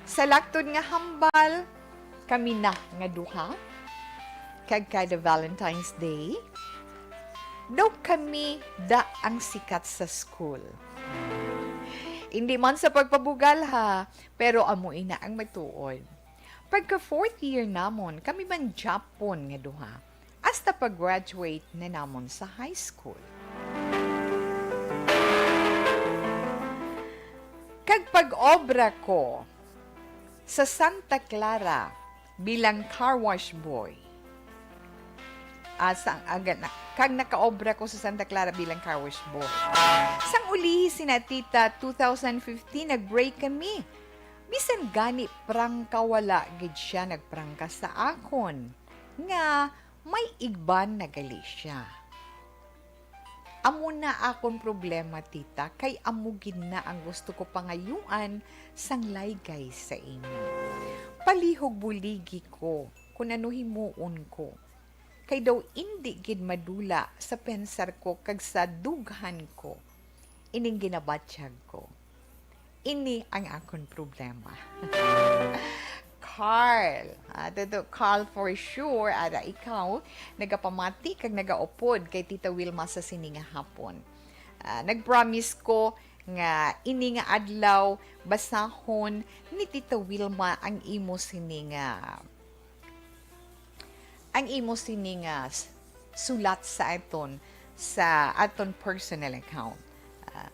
Sa laktod nga hambal, kami na nga duha, kag kada Valentine's Day, daw kami da ang sikat sa school. Hindi man sa pagpabugal, ha, pero amo ina ang matuod. Pagka fourth year namon, kami man gyapon nga duha, hasta pag-graduate na namon sa high school. Kag pag-obra ko sa Santa Clara bilang car wash boy. Ah, sa, aga na, kag nakaobra ko sa Santa Clara bilang car wash boy. Sang ulihi sina tita, two thousand fifteen, nag-break kami. Bisan gani prangka, wala gid siya nagprangka sa akon nga may igban na gali siya. Amo na akon problema, tita, kay amo gid na ang gusto ko pangayuan sang laygay sa imo. Palihog buligi ko kon ano himuon ko, kay daw indi gid madula sa pensar ko kag sa dughan ko ining ginabatyag ko. Ini ang akon problema. Carl. Ah, Tito Carl, for sure, ara ikaw, nagapamati kag nagaupod kay Tita Wilma sa sini nga hapon. Ah, nag-promise ko nga ini nga adlaw, basahon ni Tita Wilma ang imo sini nga ang imo sini nga s-, sulat sa aton, sa aton personal account. Ah,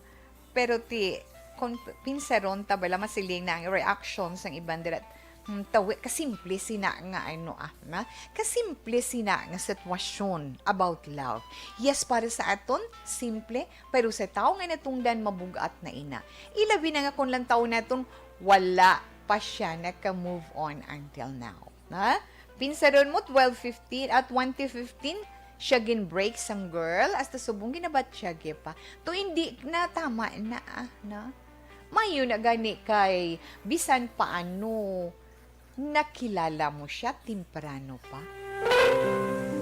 pero ti, kung p-, pinsaron ta bala, masiling na ang reaction sang iban dira, hmm, tawi, kasimple sina nga ano, ah, na? Kasimple sina nga sitwasyon about love. Yes, para sa aton, simple, pero sa tawo nga natungdan, mabug-at na ina. Ilabi na nga kung lang tawo naton, wala pa siya naka-move on until now. Na? Pinsaron mo, twelve fifteen, at twenty fifteen, siya gin-break sang girl, hasta subong ginabatyag pa. To, hindi na, tama na, ah, na? Mayo na gani kay, bisan paano, nakilala mo siya, temprano pa.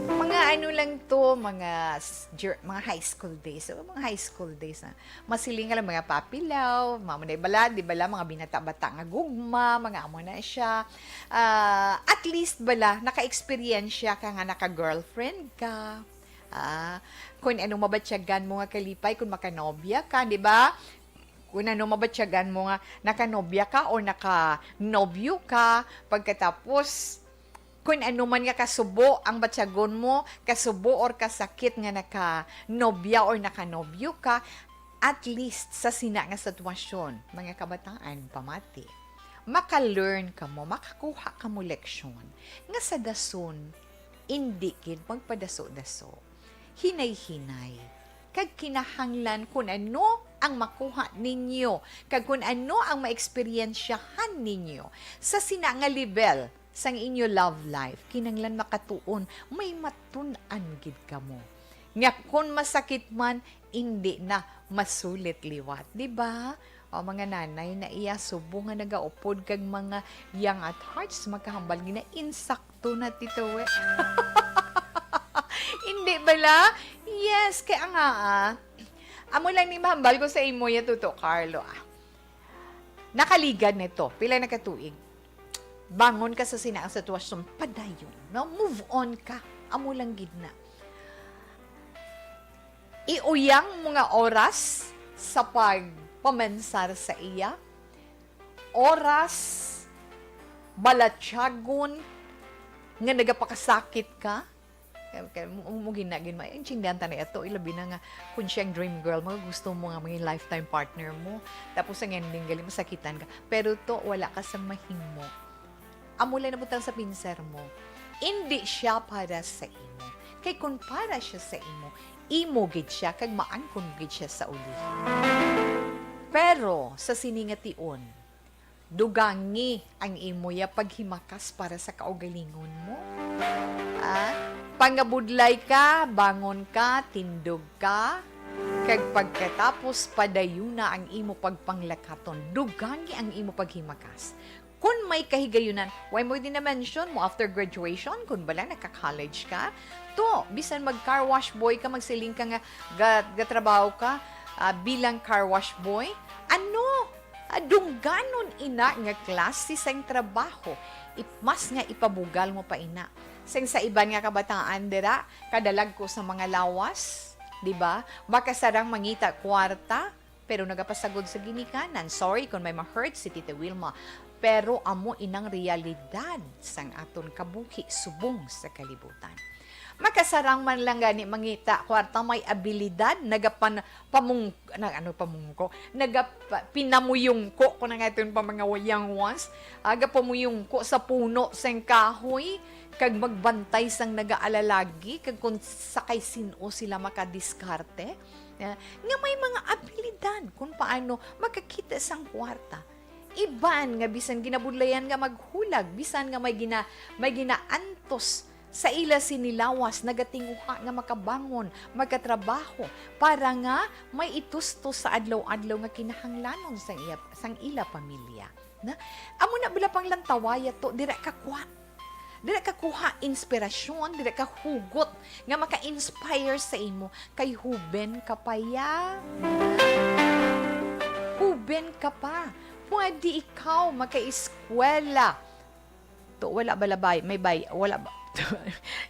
Mga ano lang to, mga s-, jer-, mga high school days. So, mga high school days na. Masiling ka lang, mga papilaw, mga manay bala, di bala, mga binata-bata nga gugma, mga amo na siya. Ah, at least bala, naka-experience siya ka nga naka-girlfriend ka. Ah, kung ano mabatyagan mo nga kalipay, kung makanobya ka, di ba? Kung ano mabatyagan mo nga nakanobya ka o nakanobyo ka, pagkatapos, kung ano man nga kasubo ang batyagon mo, kasubo or kasakit nga nakanobya or nakanobyo ka, at least sa sina nga sitwasyon, mga kabataan, pamati, maka-learn kamo, makakuha kamo leksyon nga sa dason, indi gid magpadaso-daso. Hinay-hinay, kag kinahanglan kun ano ang makuha ninyo, kag kun ano ang maeksperiensyahan ninyo sa sina nga level sang inyo love life. Kinahanglan makatuon, may matun-an gid kamo. Nga kun masakit man, indi na masulit liwat, di ba? O, mga nanay na iya subo nga nagaupod kag mga young at hearts, magkahambal gina, insakto na, Tito, eh. Hindi bala? Yes, kay ang, ah, amo lang ni mahambal ko sa imo ya, Tuto Carlo, ah. Nakaligad nito, pila na ka tuig. Bangon ka sa sina ang sitwasyon, padayon, no? Move on ka. Amo lang gid na. Iuyang mo nga oras sa pagpamansar sa iya, oras, balatyagon nga nagapakasakit ka. Kay, kay mo, mo gina-, gin-, maintindihan ta na ito, ilabi na nga kung siya ang dream girl mo, gusto mo nga maging lifetime partner mo. Tapos ang ending, gali, masakitan ka. Pero to, wala ka sang mahimo. Amo lang nabutang sa pinsar mo. Indi siya para sa imo. Kay kung para siya sa imo, imo gid siya, kag maangkon gid siya sa uli. Pero sa sini nga tion, dugangi ang imo ya paghimakas para sa kaugalingon mo. Ah, pangabudlay ka, bangon ka, tindog ka, Kag pagkatapos, padayuna ang imo pagpanglakaton, dugangi ang imo paghimakas. Kon may kahigayunan, why mo din na-mention mo after graduation, kung bala nagka-college ka, to, bisan mag-car wash boy ka, magsiling ka nga ga-, gatrabaho ka, ah, bilang car wash boy, ano? Ah, dungganon ina nga klase sang trabaho, ip-, mas nga ipabugal mo pa ina. Sang sa iban nga kabataan dira, kadalagko sa mga lawas, di ba? Makasarang mangita kwarta, pero nagapasagod sa ginikanan. Sorry kung may ma-hurt si Tita Wilma, pero amo inang realidad sang aton kabuhi subong sa kalibutan. Makasarang man lang gani mangita kwarta, may abilidad, nagapan-, pamung-, na, ano, pamungko, nagapa-, pinamuyungko ko na nga iton pa mga young ones, aga pamuyungko sa puno sang kahoy, kag magbantay sang nagaalalagi, kag kung sa kay sin-o sila makadiskarte, eh, nga may mga abilidad kung paano makakita sang kwarta. Iban nga bisan ginabudlayan nga maghulag, bisan nga may gina-, may ginaantos sa ila sini lawas, nagatinguha nga makabangon, magkatrabaho, para nga may itustos sa adlaw-adlaw nga kinahanglanon sang iya, sang ila pamilya. Na, amo na bala pang lantawaya to, dira ka kwa-, dira ka kuha inspirasyon, dira ka hugot nga maka-inspire sa imo, kay huben ka pa ya. Huben ka pa. Pwede ikaw makaeskwela. To, wala ba labay? May bay-, wala ba?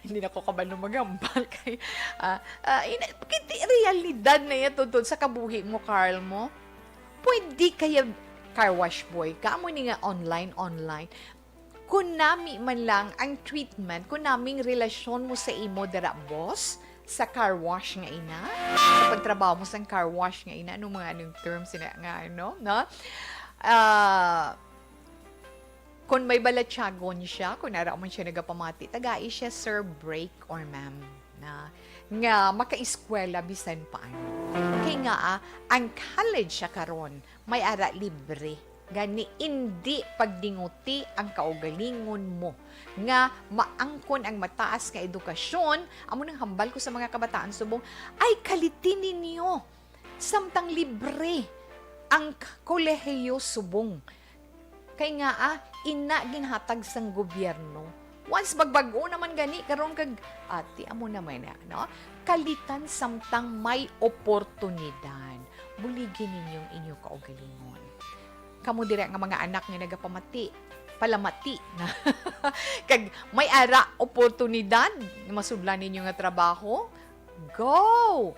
Hindi na ko kabalo maghambal kay, ah, ah, ina-, kiti-, realidad na yan, tungtod sa kabuhi mo, Carl, mo. Pwede kaya car wash boy ka? Amo ni nga online, online. Kung nami man lang ang treatment, kung naming relasyon mo sa imo dira, boss, sa car wash nga ina, sa pagtrabaho mo sa car wash nga ina, anong mga anong terms na nga, ano, no? Ah, kung may balatyagon siya, kung ara man siya nagapamati, tagai siya, "Sir, break," or "Ma'am," na, nga makaeskwela bisan paano. Kay nga, ah, ang college siya karon, may ara libre. Gani, indi pagdinguti ang kaugalingon mo nga maangkon ang mataas nga edukasyon. Amo nang hambal ko sa mga kabataan subong, ay, kaliti ninyo samtang libre ang k-, kolehiyo subong. Kay nga, ah, ina ginhatag sang gobyerno. Once magbag-o naman gani karon kag, ati, amo naman na, no? Kalitan samtang may oportunidad. Buligi ninyo ang inyo kaugalingon. Kamo dira nga mga anak nga nagapamati, palamati na. Kag may ara oportunidad nga masudlan ninyo nga trabaho, go!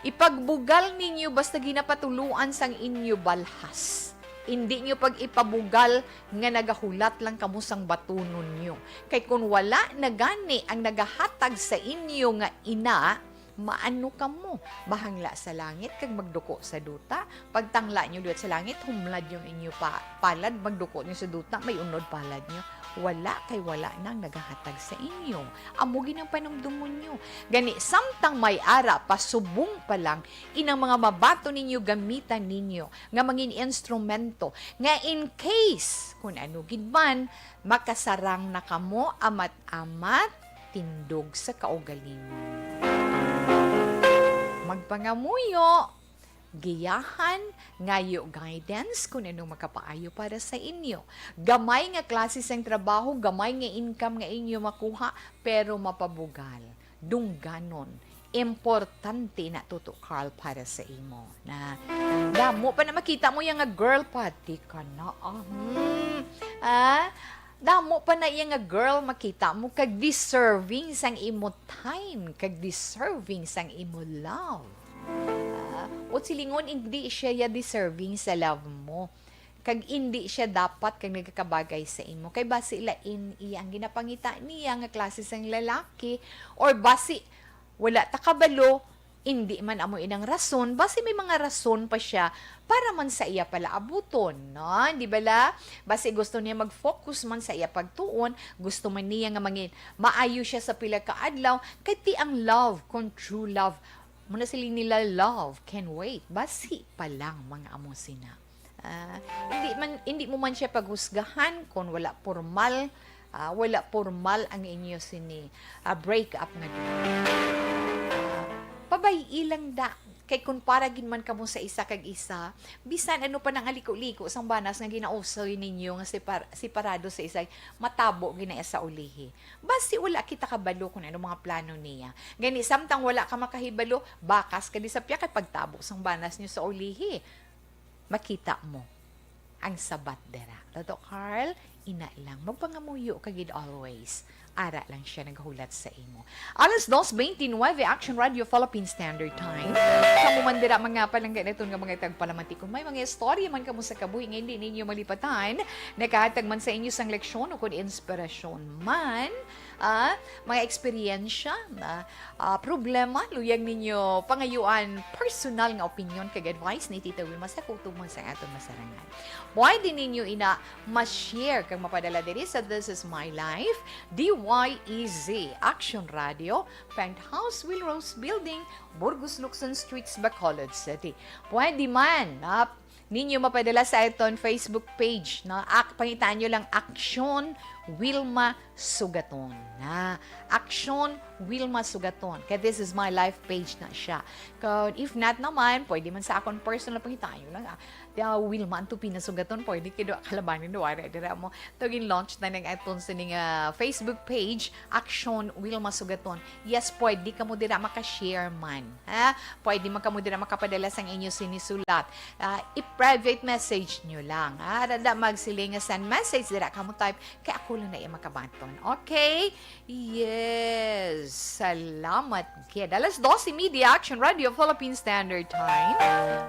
Ipagbugal ninyo basta ginapatuloan sang inyo balhas. Indi nyo pag-ipabugal nga nagahulat lang kamo sang batunon nyo. Kay kun wala na gani ang nagahatag sa inyo nga ina, maano kamo? Mahangla sa langit kag magduko sa duta. Pagtangla nyo liwat sa langit, humlad yung inyo pa, palad, magduko nyo sa duta, may unod palad nyo. Wala kay wala nang nagahatag sa inyo. Amo gid ang panumdumon nyo. Gani, samtang may ara pa, subong pa lang, inang mga mabaton ninyo, gamitan ninyo nga mangin instrumento, nga in case, kun ano gid man, makasarang na kamo, amat-amat, tindog sa kaugalingon. Magpangamuyo, giyahan, ngayo guidance kung ano makapaayo para sa inyo. Gamay nga klase sang trabaho, gamay nga income nga inyo makuha, pero mapabugal, dungganon. Importante na to, to, Carl, para sa imo. Na, damo pa na makita mo yang nga girl, pati ka na, ah. Hmm. Ah, damo pa na iya nga girl makita mo kag deserving sang imo time, kag deserving sang imo love. Ah, o silingon, hindi siya ya deserving sa love mo. Kag hindi siya dapat kag nagakabagay sa imo. Kay basi lain iya ang ginapangita niya nga klase sang lalaki, or basi wala ta kabalo, indi man amo inang rason, basi may mga rason pa siya para man sa iya palaabuton, no? Di bala? Basi gusto niya mag-focus man sa iya pagtuon, gusto man niya nga mangin-, maayo siya sa pila ka adlaw, kay ti ang love, kung true love, muna sila nila, love can wait. Basi pa lang, mga amo sina. Ah, hindi man, hindi mo man siya paghusgahan kung wala pormal, ah, wala pormal ang inyo sini, ah, break up nga duha. Ah, Ay, ilang da. Kay kung para gid man kamo sa isa kag isa, bisan ano pa nang aliko-liko sang banas nga ginausoy ninyo nga separ-, separado sa isa, matabo gid na sa ulihi. Basi wala kita kabalo kung ano mga plano niya. Gani, samtang wala ka makahibalo, bakas ka di sa piya kay pagtabo sang banas niyo sa ulihi. Makita mo ang sabat dira. Tato, Carl, ina lang. Magpangamuyo ka gid always. Ara lang siya naghulat sa imo. Alas dos bente nuebe, Action Radio Philippine Standard Time. Kamo man dira, mga palangga naton nga mga tagpalamati, kung may mga istorya man kamo sa kabuhi nga hindi ninyo malipatan, nakahatag man sa inyo sang leksyon o kung inspirasyon man, ah, mga eksperyensya, na, ah, problema, luyag ninyo pangayuan personal nga opinyon kag advice ni Tita Wilma sa kutob man sa aton masarangan. Pwede ninyo ina ma-share kag mapadala diri sa This Is My Life, D Y E Z, Action Radio, Penthouse, Will Rose Building, Burgos Lukson Streets, Bacolod City. Pwede man, ah, ninyo mapadala sa aton Facebook page, no? Ak-, pangitaan nyo lang, Action Wilma Sugaton. Na, Action Wilma Sugaton. Kay This Is My Life page na siya. Kung if not naman, pwede man sa akon personal, pangitaan nyo lang, ah. Di, ah, Wilma Anto Pina Sugaton, pwede kayo kalabanin, wala dira mo. Tugin launch na ng aton sa ning, ah, Facebook page, Action Wilma Sugaton. Yes, pwede kamo dira maka-share man, ha? Pwede man kamo dira makapadala sang inyo sinisulat. Ah, i-private message nyo lang, ha? Dada magsiling nga send message, dira kamo type, kay ako lang na iya makabaton. Okay? Yes. Salamat, kid. Alas dos y media, Action Radio, Philippine Standard Time.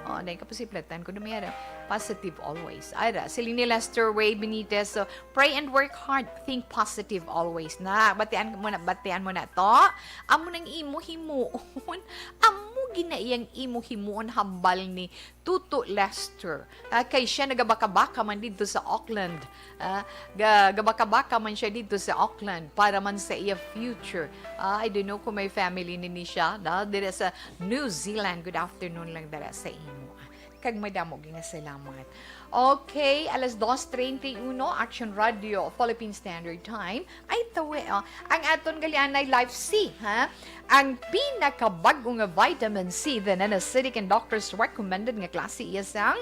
Oh, dahil kapusiplatan ko na may ara. Positive always. Ara, siling ni Lester Ray Benitez, so, pray and work hard. Think positive always. Na, batian mo na, batian mo na to. Amo nang imo himuon. Amo gina iyang imo himuon, hambal ni Tuto Lester. Ah, kay siya nagabaka-baka man didto sa Auckland. Ah, ga-, gabaka-baka man siya didto sa Auckland para man sa iya future. Ah, I don't know kung may family nini siya, na, dira sa New Zealand. Good afternoon lang dala sa imo. Kag madamo gyud nga salamat. Okay, alas dos treinta y uno, Action Radio, Philippine Standard Time. Ay, tawi, oh. Ang aton galianay Life C, ha? Ang pinakabag-o nga vitamin C, the non-acidic and doctor's recommended nga klase iya sang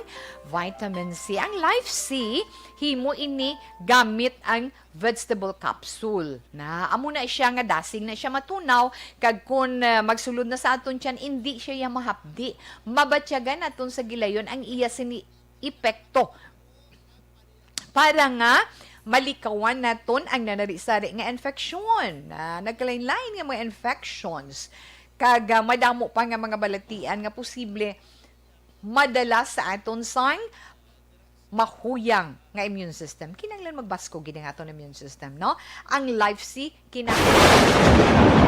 vitamin C. Ang Life C, himo ini gamit ang vegetable capsule. Na, amo na siya nga dasig na siya matunaw, kag kun, ah, magsulod na sa aton tiyan, indi siya ya mahapdi. Mabatyagan naton sa gilayon ang iya sini epekto para nga malikawan naton ang nanari-sari nga infeksyon. Ah, nagkalain-lain nga mga infections. Kag, ah, madamo pa nga mga balatian nga posible madala sa aton sang mahuyang nga immune system. Kinahanglan magbaskog gid ang aton immune system, no? Ang Life C, kinahanglan.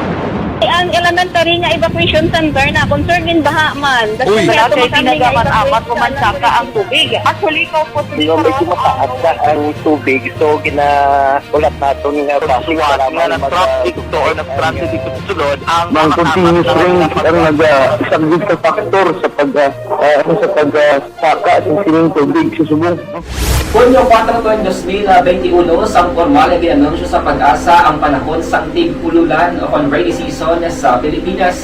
Ang elementary nga evacuation center na, concern in baha man. Uy. Wala kay ginagamat-amat ko man saka ang tubig. Actually, ikaw po, Hindi ko medyo mataas na ang tubig. So, gina-, ulat naton nga basig nga para na mag-, nag-traffic to or nag-traffic dito sa sulod, ang Mang continuous rain ang nag-, ah, isang big factor sa pag, ah, ah, ano, sa pag, ah, saka sa sining tubig sa subong. Hunyo kuwatro, dos mil bente uno, sang pormal nga gin-anunsyo sa PAGASA ang panahon sang tig-ululan o kon rainy season sa Pilipinas.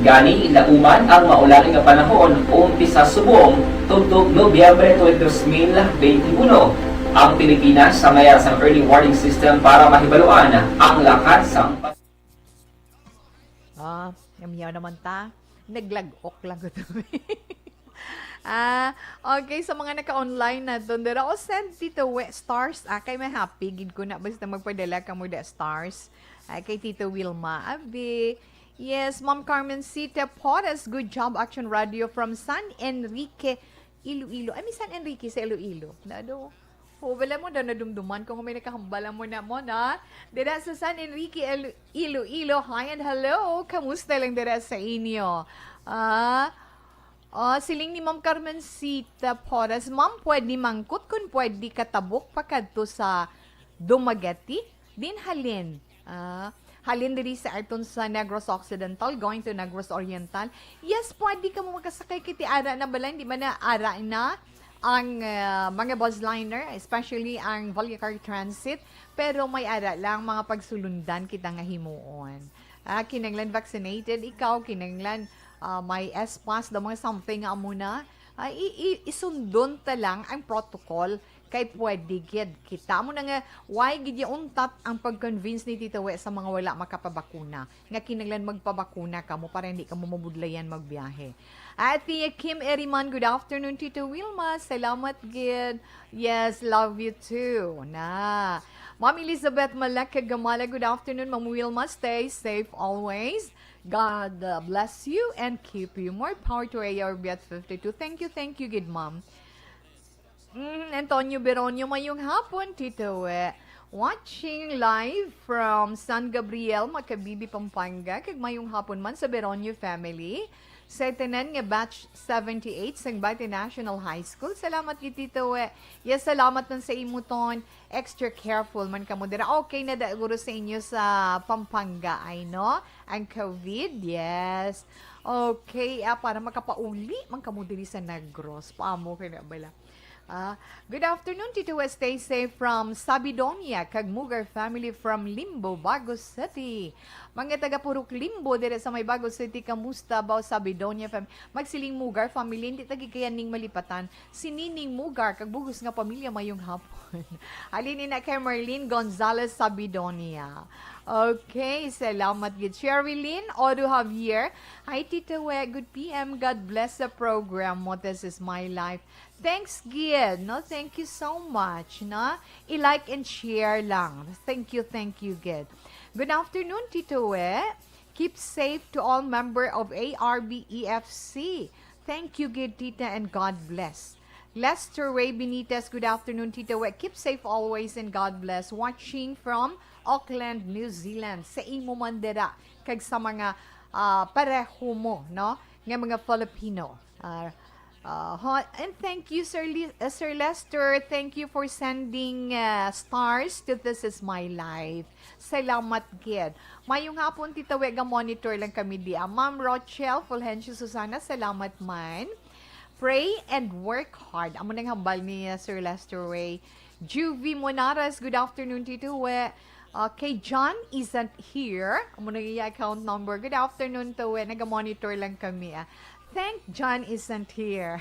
Gani, lauman ang maulan nga panahon, umpisa subong tubtob Nobyembre twenty, dos mil bente uno. Ang Pilipinas sa mayar sang early warning system para mahibaluan ang lakat sang pas- Ah, yamyaw naman ta. Naglag-ok lang ko to. Ah, okay, sa mga naka-online na doon, dira, o send dito, we, stars. Ah, kay may happy, gid ko na, basta magpadala ka mo da stars. Ah, kay Tito Wilma, abi. Yes, Ma'am Carmen Sita Porras, good job, Action Radio from San Enrique, Iloilo. Ay, may San Enrique sa Iloilo. Nado. Oh, wala mo daw nadumduman kung may nakahambal mo na mo, na? Dira sa San Enrique, Ilo-, Iloilo. Hi and hello. Kamusta lang dira sa inyo? Ah, oh, siling ni Ma'am Carmencita Porras, "Ma'am, pwede mangkot kung pwede katabok pa kadto sa Dumaguete? Din halin?" Ah, halin diri sa aton sa Negros Occidental, going to Negros Oriental. Yes, pwede ka mo makasakay kay ti ara na balay, di ba na ara na ang, ah, mga bus liner, especially ang Vallecar Transit. Pero may ara lang mga pagsulundan kita nga himuon. Ah, kinahanglan vaccinated ikaw, kinahanglan, ah, may S-Pass, daw mga something nga amo na. Ah, i-, i-, isundon ta lang ang protocol kay pwede gid kita. Amo na nga, why gid ya untat ang pag-convince ni Tita We sa mga wala makapabakuna nga kinahanglan magpabakuna kamo para hindi kamo mabudlayan magbiyahe? Ate Kim Eriman, good afternoon, Tita Wilma. Salamat gid. Yes, love you too. Na. Ma'am Elizabeth Malek Gamala, good afternoon, Ma'am Wilma. Stay safe always. God, uh, bless you and keep you. More power to A R B at fifty-two. Thank you, thank you, good ma'am. Mm, Antonio Beronio, mayong hapon, Tito We. Watching live from San Gabriel, Makabibi, Pampanga. Kag mayong hapon man sa Beronio family. Sa tanan nga batch seventy-eight sang Bati National High School. Salamat gid, Tito We. Yes, salamat man sa imo ton. Extra careful man kamo dira. Okay na da guro sa inyo sa Pampanga, ay, no? Ang COVID, yes. Okay, ah, para makapauli man kamo diri sa Negros. Paamo kay na bala. Ah, good afternoon, Tito Wes. Stay safe from Sabidonia, kag Mugar family from Limbo, Bago City. Mga taga Purok Limbo, diri sa may Bago City, kamusta ba, Sabidonia fam-, magsiling Mugar family, hindi ta gid kaya ning malipatan. Si Nining Mugar, kag bugos nga pamilya, mayong hapon. Halin ina kay Marlene Gonzalez Sabidonia. Okay, salamat gid. Sherilyn Odo Javier, "Hi, Tito We. Good P M. God bless the program mo. This is my life." Thanks gid, no? Thank you so much, no? I-like and share lang. Thank you, thank you gid. Good afternoon, Tito We. Keep safe to all member of A R B E F C. Thank you gid, Tita, and God bless. Lester Ray Benitez, good afternoon, Tito We. Keep safe always and God bless. Watching from Auckland, New Zealand. Sa imo man dira, kag sa mga, ah, pareho mo, no? Nga mga Filipino. Ah, ah, ho-, and thank you, Sir Li-, uh, Sir Lester. Thank you for sending, uh, stars to This Is My Life. Salamat gid. Mayong hapon, Tita We, ga-monitor lang kami di. Ah, Ma'am Rochelle Fulgencio Susana, salamat man. Pray and work hard. Amo nang hambal ni, uh, Sir Lester Ray. Juvie Monares, good afternoon, Tito We. Uh, kay John isn't here. Amo na iya account number. Good afternoon, Tito We. Naga-monitor lang kami, ah. Thank John isn't here.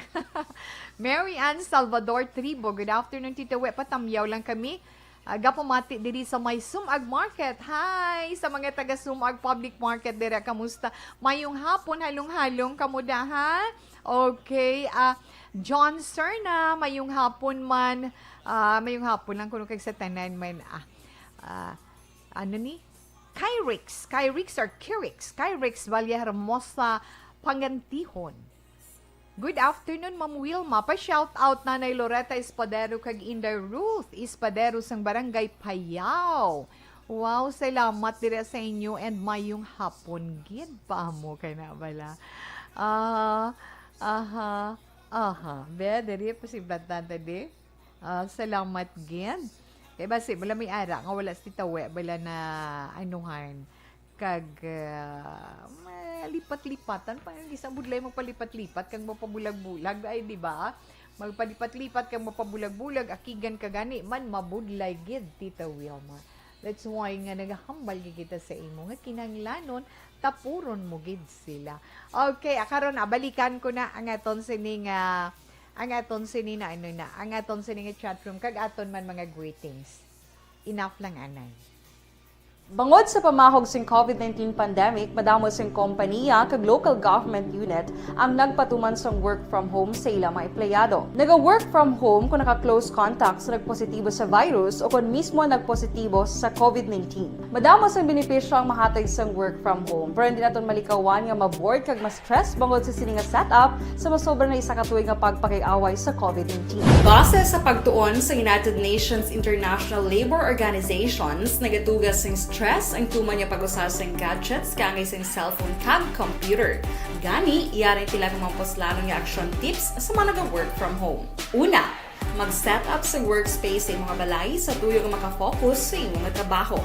Mary Ann Salvador Tribo, good afternoon, Tito We. Patamyaw lang kami. Ah, gapamati diri sa may Sumag Market. Hi! Sa mga taga Sumag Public Market dira, kamusta? Mayong hapon, halong-halong kamo da, ha? Okay, ah, John Serna, mayong hapon man. Ah, mayong hapon lang kuno kag sa tanan man. Ah, ah, ano ni? Kyrix, Kyrix or Kyrix? Kyrix Valle Hermosa, Pangantihon. Good afternoon, Ma'am Wilma. Pa-shout out Nanay Loretta Espadero kag Inday Ruth Espadero sang Barangay Payao. Wow, salamat dira sa inyo and mayong hapon gid pa mo kay na bala. Ah, aha, aha. Be, diri pa si Bantante di. Ah, salamat gid. Kay basi bala may ara nga wala si Tita We bala na anuhan. Kag, ah, malipat-lipatan pa ang isang budlay magpalipat-lipat kag mapabulag-bulag, ay, di ba? Magpalipat-lipat kag mapabulag-bulag, akigan ka gani man mabudlay gid, Tita Wilma. That's why nga nagahambal gid kita sa imo nga kinahanglanon tapuron mo gid sila. Okay, ah, karon, ah, balikan ko na ang aton sining, ah, ang aton sini na, ano na, ang aton sining chat room kag aton man mga greetings. Enough lang anay. Bangod sa pamahog sing COVID nineteen pandemic, madamo sing kompaniya kag local government unit ang nagpatuman sang work from home sa ila mga empleyado. Naga-work from home kung naka-close contact sa nagpositibo sa virus o kung mismo nagpositibo sa COVID nineteen. Madamo sang benepisyo ang mahatag sang work from home, pero hindi naton malikawan nga ma-bored kag ma-stress bangod sa sini nga setup sa masobra na isa ka tuig nga pagpakig-away sa COVID nineteen. Base sa pagtuon sa United Nations International Labour Organizations, nagatuga sing stress ang tuman nga pag-usa sing gadgets kaangay sing cellphone kag computer. Gani, yari ang pila ka mga puslanon nga action tips sa mga naga-work from home. Una, mag-set up sa workspace sa imong balay sa tuyo nga makafocus sa imong trabaho.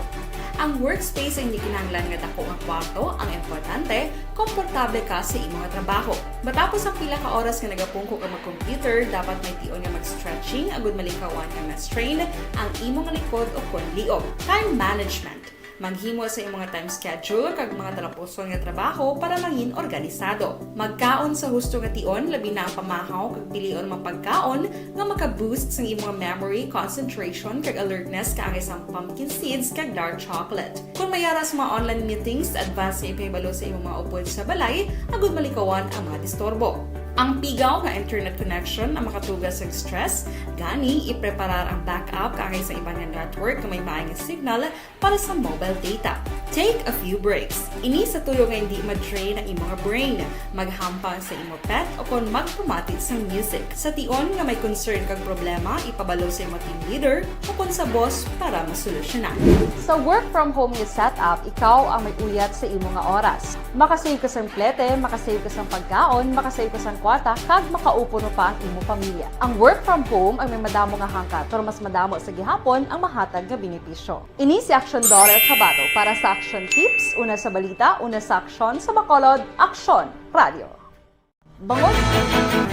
Ang workspace ay hindi kinahanglan nga dako nga kwarto, ang importante, komportable ka sa imong trabaho. Matapos ang pila ka oras nga nagapungko ka mag-computer, dapat may tion nga mag-stretching agud malikawan nga ma-strain ang imong likod o kon liog. Time management. Maghimo sa imong mga time schedule kag mga talapuson nga trabaho para mangin organisado. Magkaon sa husto nga tion, labi na ang pamahaw kag pilion mga pagkaon nga maka-boost sang imong memory, concentration, kag alertness kaangay sang pumpkin seeds kag dark chocolate. Kung may ara sa mga online meetings, advance nga ipahibalo sa imong mga upod sa balay agud malikawan ang mga disturbo. Ang pigaw nga internet connection ang makatuga sa stress, gani ipreparar ang backup kaangay sa iban nga network nga may maay nga signal para sa mobile data. Take a few breaks. Ini sa tuyo nga hindi ma-drain ang imong brain, maghampang sa imo pet o kon magpamati sang music. Sa tion nga may concern kag problema, ipabalo sa imo team leader o kon sa boss para masolusyonan. Sa work from home nga setup, ikaw ang may uyat sa imo nga oras. Makasave ka sang plete, makasave ka sang pagkaon, makasave ka sang kwarta, kag makaupod pa ang imo pamilya. Ang work from home ang may madamo nga hangkat, pero mas madamo sa gihapon ang mahatag nga benepisyo. Ini si Action Dorel Cabato para sa Action Tips, una sa balita, una sa aksyon, sa Bacolod, Aksyon Radio. Bangon.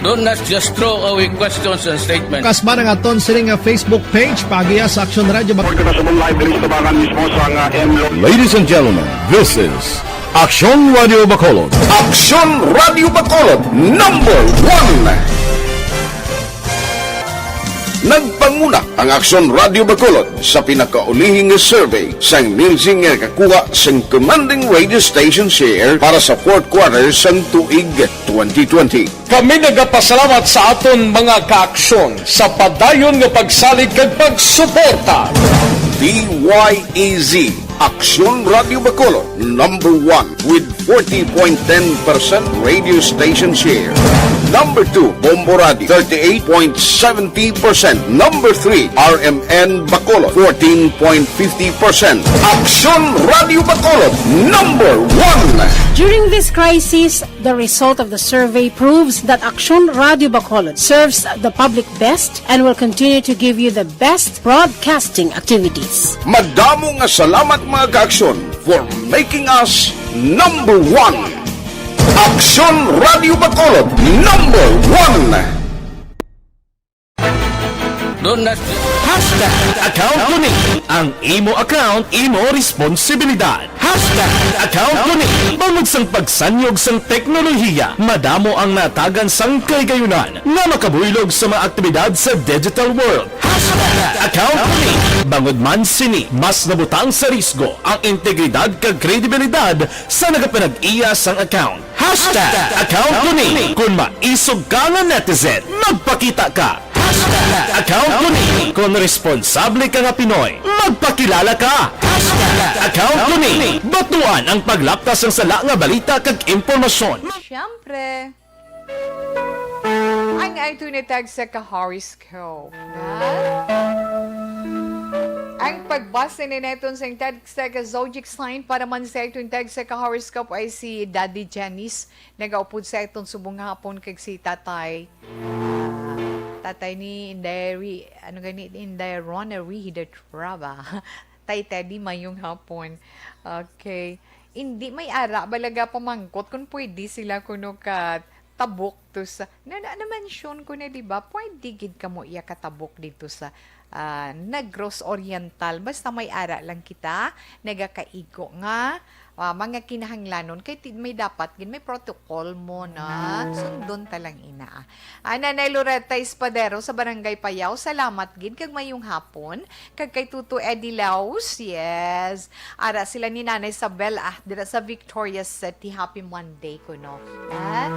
Don't not just throw away questions and statements. Kasman ang aton sini nga Facebook page, paagiha sa Action Radio Bacolod. Report na sa live diri sa tabangan mismo sa nga M Lo- Ladies and gentlemen, this is Action Radio Bacolod. Action Radio Bacolod, number one. Nagpanguna ang Aksyon Radio Bacolod sa pinakaulihi nga survey sang Nielsen nga nakakuha sang commanding radio station share para sa fourth quarter sang tuig twenty twenty. Kami nagapasalamat sa aton mga kaaksyon sa padayon nga pagsalig kag pagsuporta. D Y E Z, Aksyon Radio Bacolod, number one with forty point ten percent radio station share. Number two, Bombo Radio, thirty-eight point seventy percent. Number three, R M N Bacolod, fourteen point fifty percent. Aksyon Radio Bacolod, number one. During this crisis, the result of the survey proves that Aksyon Radio Bacolod serves the public best and will continue to give you the best broadcasting activities. Madamo nga salamat, mga kaaksyon, for making us number one. Aksyon Radio Bacolod, number one. Don't not Hashtag account ko ni. Ang imo account, imo responsibilidad. Hashtag account ko ni. Bangod sang pagsanyog sang teknolohiya, madamo ang natagan sang kahigayunan nga makabuylog sa mga aktibidad sa digital world. Hashtag account ko ni. Bangod man sini, mas nabutang sa risgo ang integridad kag kredibilidad sa nagapanag-iya sang account. Hashtag account ko ni. Kung maisog ka nga netizen, magpakita ka. Hashtag account ko ni. Kung responsable ka nga Pinoy, magpakilala ka. Hashtag account ko ni. Batuan ang paglaptas sang sala nga balita kag impormasyon. Siyempre, ang aton nga tagsa ka horoscope, ha? Ang pagbasa ni naton sa tagsa ka zodiac sign para man sa aton tagsa ka horoscope ay si Daddy Janice. Nagaupod sa aton subong nga hapon kag si Tatay, ah, Tatay ni Inday Ri-, ano gani, Inday Rona Rihida Traba. Tay Teddy, mayong hapon. Okay. Hindi may ara, balaga pamangkot kung pwede sila kuno ka tabok to sa, na, na, na-mention ko na, di ba? Pwede gid kamo iya katabok dito sa, ah, Negros Oriental. Basta may ara lang kita, nagakaigo nga, ah, mga kinahanglanon. Kay ti-, may dapat gid, may protocol mo na. Sundon ta lang ina. Ah, Nanay Loretta Espadero sa Barangay Payaw, salamat gid kag mayong hapon. Kag kay Tuto Eddie Laus, yes. Ara sila ni Nanay Isabel, ah, dira sa Victorias City. Happy Monday kuno. Ah?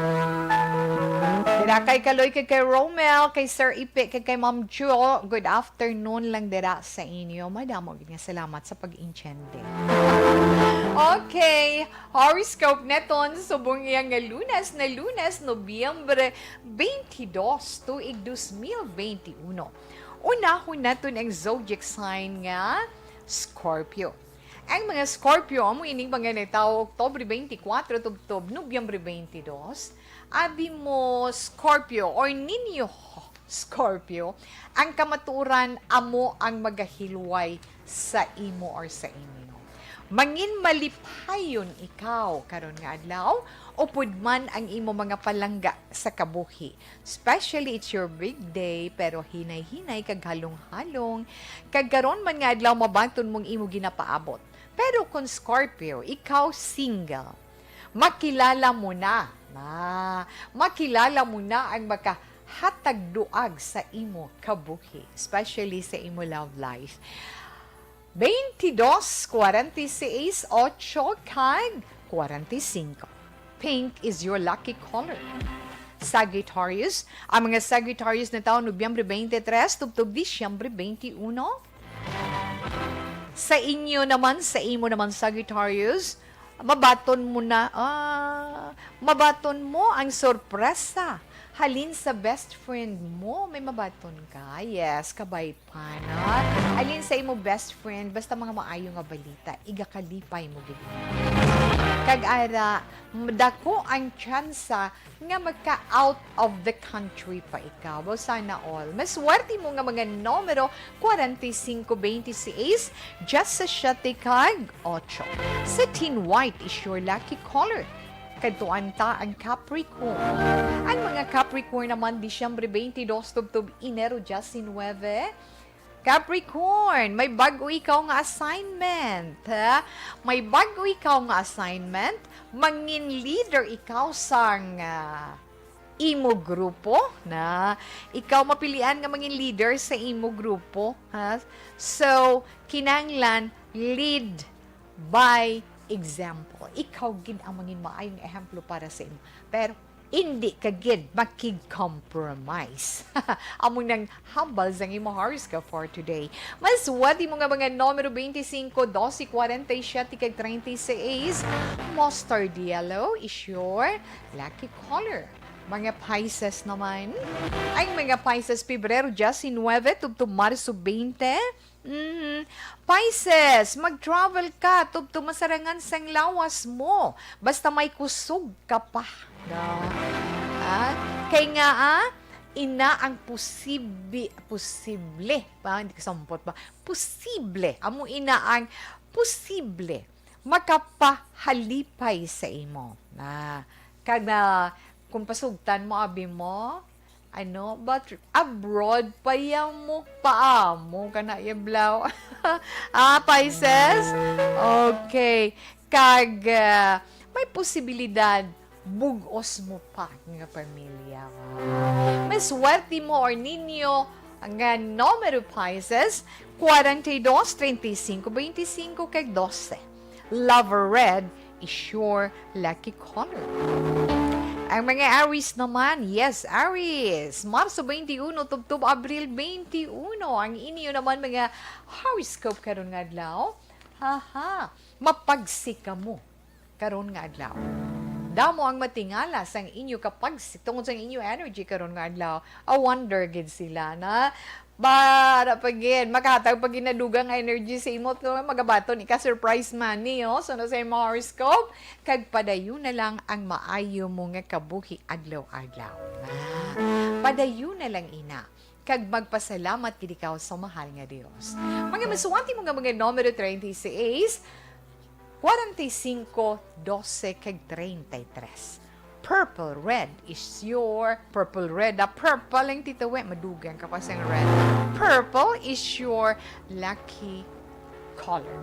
Dira kay Kaloy, kay, kay Romel, kay Sir Ipe, kay, kay Ma'am Jo. Good afternoon lang dira sa inyo. Madamo gid nga salamat sa pag-intiende. Okay, horoscope naton subong iya nga Lunes na Lunes, Nobyembre twenty-dos, tuig dos mil twenty-uno. Unahon naton ang zodiac sign nga Scorpio. Ang mga Scorpio, amo ining mga natawo Oktubre twenty-four tubtob Nobyembre twenty-dos. Abi mo, Scorpio or ninyo, Scorpio, ang kamatuoran amo ang magahilway sa imo or sa inyo. Mangin malipayon ikaw karon nga adlaw, upod man ang imo mga palangga sa kabuhi. Especially it's your big day, pero hinay-hinay kag halong-halong. Kag karon man nga adlaw, mabaton mong imo ginapaabot. Pero kung Scorpio, ikaw single, makilala mo na, na, makilala mo na ang makahatag duag sa imo kabuhi, especially sa imo love life. Twenty-dos, forty-six, ocho, kag forty-cinco. Pink is your lucky color. Sagittarius, ang mga Sagittarius na taon Nobyembre twenty-three tubtob Disyembre twenty-uno. Sa inyo naman, sa imo naman, Sagittarius, mabaton mo na, ah, mabaton mo ang sorpresa halin sa best friend mo. May mabaton ka? Yes, kabay pa, no? Halin sa imo best friend, basta mga maayo nga balita, igakalipay mo gid. Kag ara, dako ang tsansa nga magka-out of the country pa ikaw. Sana all. Maswerte mo nga mga numero, forty-cinco, twenty-six, diyasisiete, kag ocho. Satin white is your lucky color. Kadtuan ta ang Capricorn. Ang mga Capricorn naman, Disyembre twenty-dos tubtob Enero diyasnuebe. Capricorn, may bag-o ikaw nga assignment, ha? May bag-o ikaw nga assignment, mangin leader ikaw sang, ah, imo grupo, na ikaw mapilian nga mangin leader sa imo grupo, ha? So, kinahanglan lead by example. Ikaw gid ang mangin maayong ehemplo para sa imo. Pero hindi ka gid makig-compromise. Amo nang hambal sang imo horoscope for today. Maswerte mo nga mga numero twenty-cinco, doce, cuarenta y siete, kag treinta y seis. Mustard yellow is your lucky color. Mga Pisces naman. Ang mga Pisces, Pebrero diyasnuebe tubtob Marso twenty. Mhm. Pisces, mag-travel ka tubtob masarangan sang lawas mo. Basta may kusog ka pa. No? Ah, kay nga, ah, ina ang posibi-, posible. Pa, hindi ko sampot ba? Posible. Amo ina ang posible makapahalipay sa imo. Na, kada, kung pasugtan mo, abi mo, ano, but abroad pa yan mo, paamo ka na, Yablaw. Ah, Pisces? Okay. Kag, ah, may posibilidad, bug-os mo pa nga pamilya. May swerte mo or ninyo nga numero, Pisces, cuarenta y dos, treinta y cinco, veinticinco, kag doce. Lover red is your lucky color. Ang mga Aries naman, yes, Aries, Marso twenty-uno tubtob Abril twenty-uno. Ang inyo naman mga horoscope karon nga adlaw. Haha, mapagsi kamo karon nga adlaw. Damo ang matingala sang inyo kapagsi tungod sang inyo energy karon nga adlaw. A wonder gid sila na para pa gid, makahatag pa gid na dugang nga energy sa imo, to magabaton ika surprise money, oh. So, na sa imo horoscope, kag padayon na lang ang maayo mo nga kabuhi adlaw-adlaw. Ah, padayon na lang ina, kag magpasalamat gid ikaw sa mahal nga Dios. Mga maswerte mo nga mga numero treinta y seis, cuarenta y cinco, doce, kag treinta y tres. Purple red is your, purple red, ah, purple ang titawi, madugang ka pa sang red. Purple is your lucky color.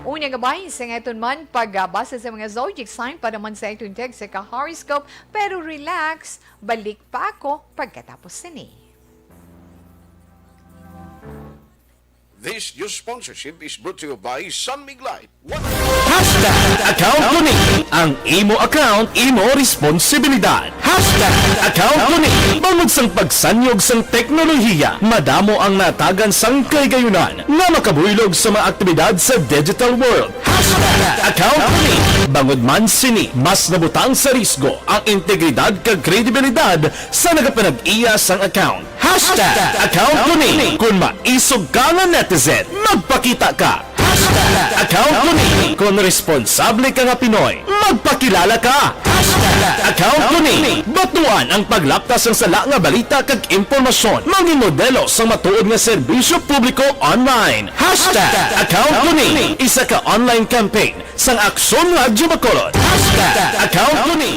Unya nga bahin sa nga aton man pagbasa sa mga zodiac sign para man sa aton tag sa ka-horoscope, pero relax, balik pa ako pagkatapos sini. This news sponsorship is brought to you by Sun Mig Life. Hashtag account ko ni. Ang imo account, imo responsibilidad. Hashtag account ko ni. Bangod sang pagsanyog sang teknolohiya, madamo ang natagan sang kahigayunan nga makabuylog sa mga aktibidad sa digital world. Hashtag account ko ni. Bangod man sini, mas nabutang sa risgo ang integridad kag kredibilidad sa nagapanag-iya sang account. Hashtag account ko ni. Kung maisog ka nga netizen, magpakita ka. Hashtag account ko ni. Kung responsable ka nga Pinoy, magpakilala ka. Hashtag account ko ni. Batuan ang paglaptas sang sala nga balita kag impormasyon. Mangin modelo sang matuod nga serbisyo publiko online. Hashtag account ko ni. Isa ka online campaign sang Aksyon Radyo Bacolod. Hashtag account ko ni.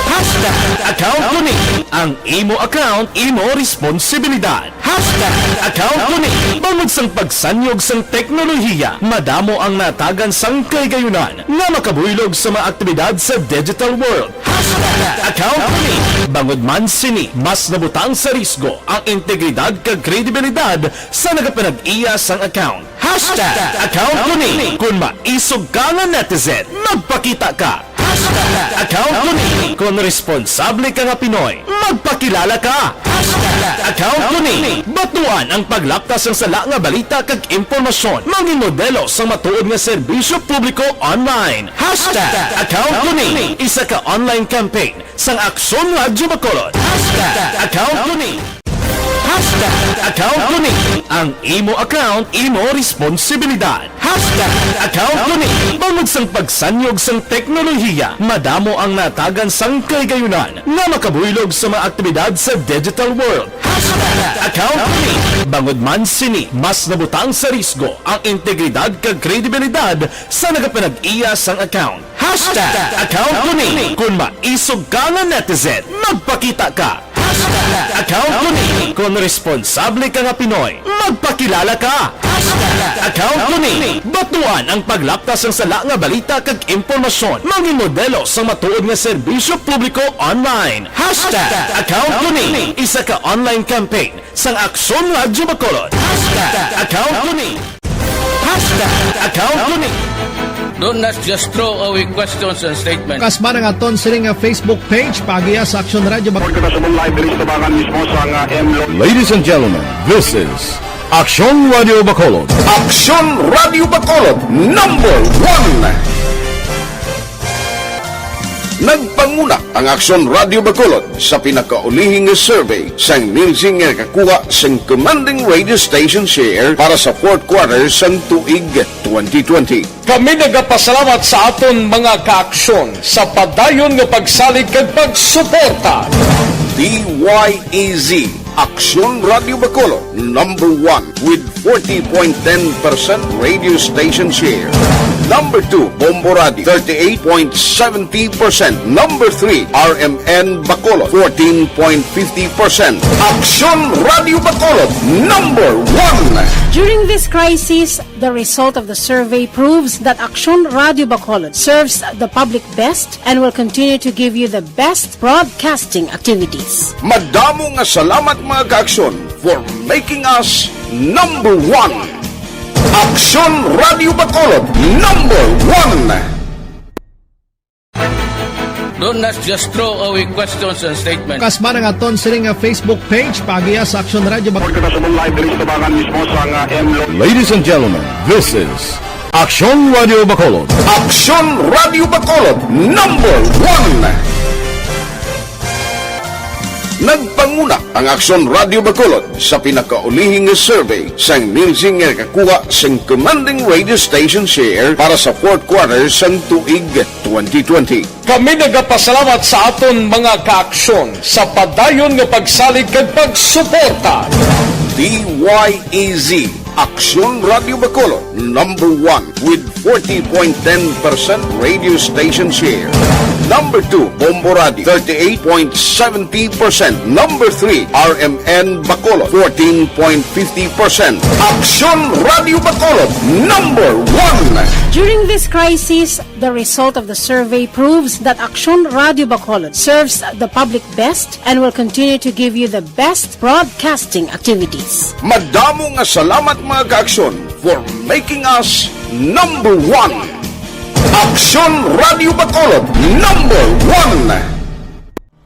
Hashtag Account ko ni. Ang imo account, imo responsibilidad. Hashtag account ko ni. Bangod sang pagsanyog sang teknolohiya, madamo ang natagan sang kahigayunan nga makabuylog sa mga aktibidad sa digital world. Hashtag account ko ni. Bangod man sini, mas nabutang sa risgo ang integridad kag kredibilidad sa nagapanag-iya sang account. Hashtag account ko ni. Kung maisog ka nga netizen, magpakita ka. Hashtag account ko ni. Kung responsable ka nga Pinoy, magpakilala ka. Hashtag account ko ni. Batuan ang paglaptas sang sala nga balita kag impormasyon. Mangin modelo sang matuod nga serbisyo publiko online. Hashtag account ko ni. Isa ka online campaign sang Aksyon Radyo Bacolod. Hashtag account ko ni. Hashtag account ko ni. Ang imo account, imo responsibilidad. Hashtag account ko ni. Bangod sang pagsanyog sang teknolohiya, madamo ang natagan sang kahigayunan nga makabuylog sa mga aktibidad sa digital world. Hashtag account ko ni. Bangod man sini, mas nabutang sa risgo ang integridad kag kredibilidad sa nagapanag-iya sang account. Hashtag account ko ni. Kung maisog ka nga netizen, magpakita ka. Hashtag account ko ni. Kung responsable ka nga Pinoy, magpakilala ka. Hashtag account ko ni. Batuan ang paglaptas sang sala nga balita kag impormasyon. Mangin modelo sang matuod nga serbisyo publiko online. Hashtag account ko ni. Isa ka online campaign sang Aksyon Radyo Bacolod. Hashtag account ko ni. Hashtag account ko ni. Don't not just throw away questions and statements. Kasma nga aton sini nga Facebook page, paagiha sa Aksyon Radyo Bacolod. Kita sa live diri sa tabangan mismo sa nga M. Ladies and gentlemen, this is Aksyon Radio Bacolod. Aksyon Radio Bacolod, number one. Nagpanguna ang Aksyon Radio Bacolod sa pinakaulihi nga survey sang Nielsen nga nakakuha sang commanding radio station share para sa fourth quarter sang tuig twenty twenty. Kami nagapasalamat sa aton mga kaaksyon sa padayon nga pagsalig kag pagsuporta. D Y E Z, Aksyon Radio Bacolod, number one with forty point ten percent radio station share. Number two, Bombo Radio, thirty-eight point seventy percent. Number three, R M N Bacolod, fourteen point fifty percent. Aksyon Radio Bacolod, number one. During this crisis, the result of the survey proves that Aksyon Radio Bacolod serves the public best and will continue to give you the best broadcasting activities. Madamo nga salamat, mga kaaksyon, for making us number one. Aksyon Radio Bacolod, number one. Don't not just throw away questions and statements. Kasma nga aton sini nga Facebook page, paagiha sa Aksyon Radio Bacolod. Kita sa live diri sa tabangan mismo sa nga M. Ladies and gentlemen, this is Aksyon Radio Bacolod. Aksyon Radio Bacolod, number one. Nagpanguna ang Aksyon Radio Bacolod sa pinakaulihi nga survey sang Nielsen nga nakakuha sang commanding radio station share para sa fourth quarter sang tuig twenty twenty. Kami nagapasalamat sa aton mga kaaksyon sa padayon nga pagsalig kag pagsuporta. D Y E Z, Aksyon Radio Bacolod, number one with forty point ten percent radio station share. Number two, Bombo Radio, thirty-eight point seventy percent. Number three, R M N Bacolod, fourteen point fifty percent. Aksyon Radio Bacolod, number one. During this crisis, the result of the survey proves that Aksyon Radio Bacolod serves the public best and will continue to give you the best broadcasting activities. Madamo nga salamat, mga kaaksyon, for making us number one. Aksyon Radio Bacolod, number one.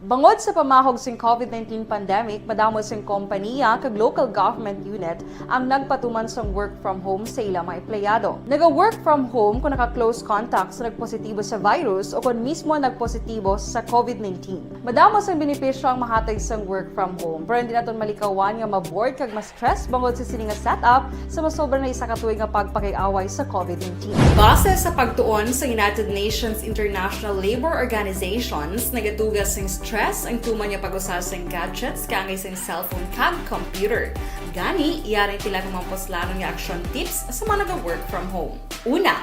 Bangod sa pamahog sing COVID nineteen pandemic, madamo sing kompaniya kag local government unit ang nagpatuman sang work from home sa ila mga empleyado. Naga-work from home kon naka-close contact sa nagpositibo sa virus o kon mismo nagpositibo sa COVID nineteen. Madamo sang benepisyo ang mahatag sang work from home, pero hindi naton malikawan nga ma-bored kag ma-stress bangod sa sini nga setup sa masobra na isa ka tuig nga pagpakig-away sa COVID nineteen. Base sa pagtuon sa United Nations International Labor Organizations, nagatuga sing stress ang tuman nga pag-usa sing gadgets kaangay sing cellphone kag computer. Gani, yari ang pila ka mga puslanon nga action tips sa mga naga-work from home. Una,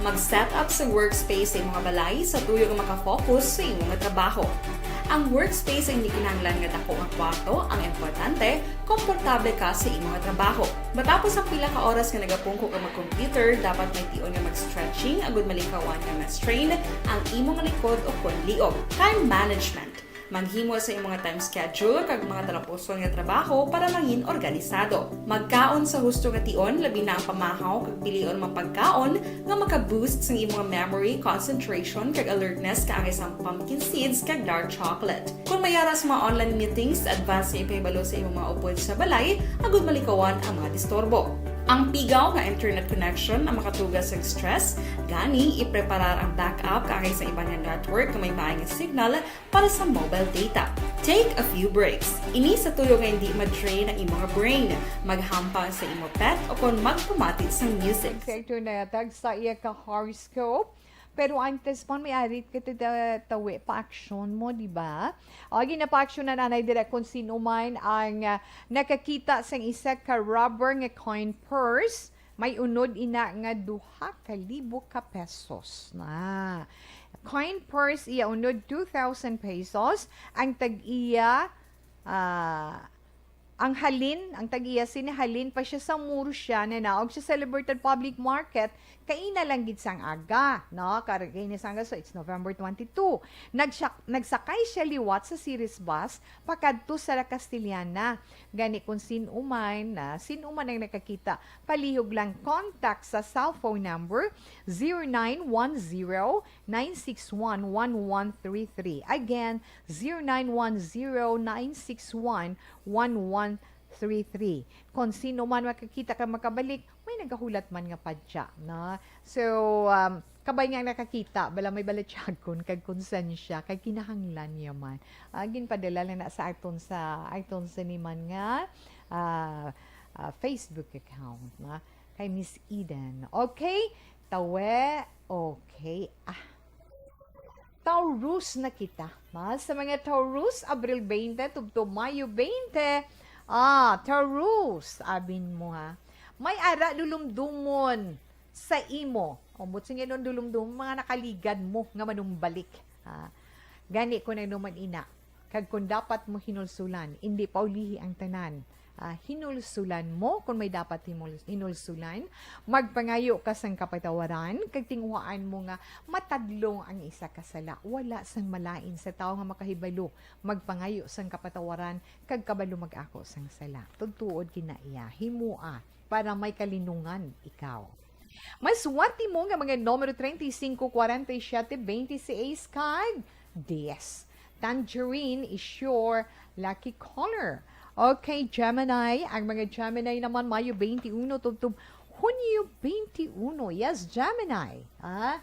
mag-set up sa workspace sa imong balay sa tuyo nga maka-focus sa imong trabaho. Ang workspace ay hindi kinahanglan nga dako nga kwarto. Ang importante, komportable ka sa imo nga trabaho. Matapos ang pila ka oras nga nagapungko ka mag-computer, dapat may tion nga mag-stretching agud malikawan nga ma-strain ang imo nga likod o kon liog. Time management. Maghimo sa imo nga time schedule kag mga talapuson nga trabaho para mangin organisado. Magkaon sa husto nga tion, labi na ang pamahaw kag pilion mga pagkaon nga maka-boost sang imo nga memory, concentration, kag alertness, kaangay sang pumpkin seeds kag dark chocolate. Kung may ara sa mga online meetings, advance nga ipahibalo sa imong mga upod sa balay agud malikawan ang mga disturbo. Ang pigaw nga internet connection ang makatuga sa stress, gani ipreparar ang backup kaangay sa iban nga network nga may maay nga signal para sa mobile data. Take a few breaks. Ini sa tuyo nga hindi ma-drain ang imong brain. Maghampang sa imo pet o kon magpamati sang music. Sector na yatag sa iya ka horoscope. Pero antes pa, may arit ka ta-, tawi pa aksyon mo, di ba? O, ginapaaksyonan anay dira kung sino man ang, ah, nakakita sang isa ka rubber nga coin purse, may unod ina nga duha ka libo ka pesos na. Coin purse, iya unod two thousand pesos, ang tag-iya, ah, ang halin, ang tag-iya sini halin pa siya sa Murcia, nanaog siya sa Libertad Public Market, kaina lang gid sang aga, no? Kar-, kaina sang aga, so it's November twenty-two. Nagsya-, nagsakay siya liwat sa Ceres bus pakadto sa La Castellana. Gani kung sin-o man, na sin-o man ang nakakita, palihog lang contact sa cellphone number zero nine one zero, nine six one, one one three three. Again, zero nine one zero, nine six one, one one three three. Kon sino man makakita ka makabalik, may nagahulat man nga padya, na. So, um, kabay nga nakakita, bala may balatyagon kag konsensya, kag kinahanglan niya man. Ah, ginpadala lang na sa aton sa, aton sa ni man nga, ah, ah, Facebook account, na, kay Miss Eden. Okay? Tawe, okay. Ah. Taurus na kita. Ma, sa mga Taurus, Abril twenty tubtob Mayo twenty. Ah, Taurus, abin mo ha. May ara dulumdumon sa imo. O, buot silingon dulumdumon, mga nakaligad mo nga manumbalik. Ah, gani ko na naman ina. Kag kung dapat mo hinulsulan, indi paulihi ang tanan. Ah, hinulsulan mo kung may dapat himul-, hinulsulan. Magpangayo ka sang kapatawaran, kag tinguhaan mo nga matadlong ang isa ka sala. Wala sang malain sa tawo nga makahibalo. Magpangayo sang kapatawaran, kag kabalo mag-ako sang sala. Tudtuod kina iya, himoa, para may kalinungan ikaw. Mas swerte mo nga mga numero treinta y cinco, cuarenta y siete, veintiséis, kag dies. Tangerine is your lucky color. Okay, Gemini. Ang mga Gemini naman, Mayo twenty-one tubtob Hunyo twenty-one. Yes, Gemini. Ah?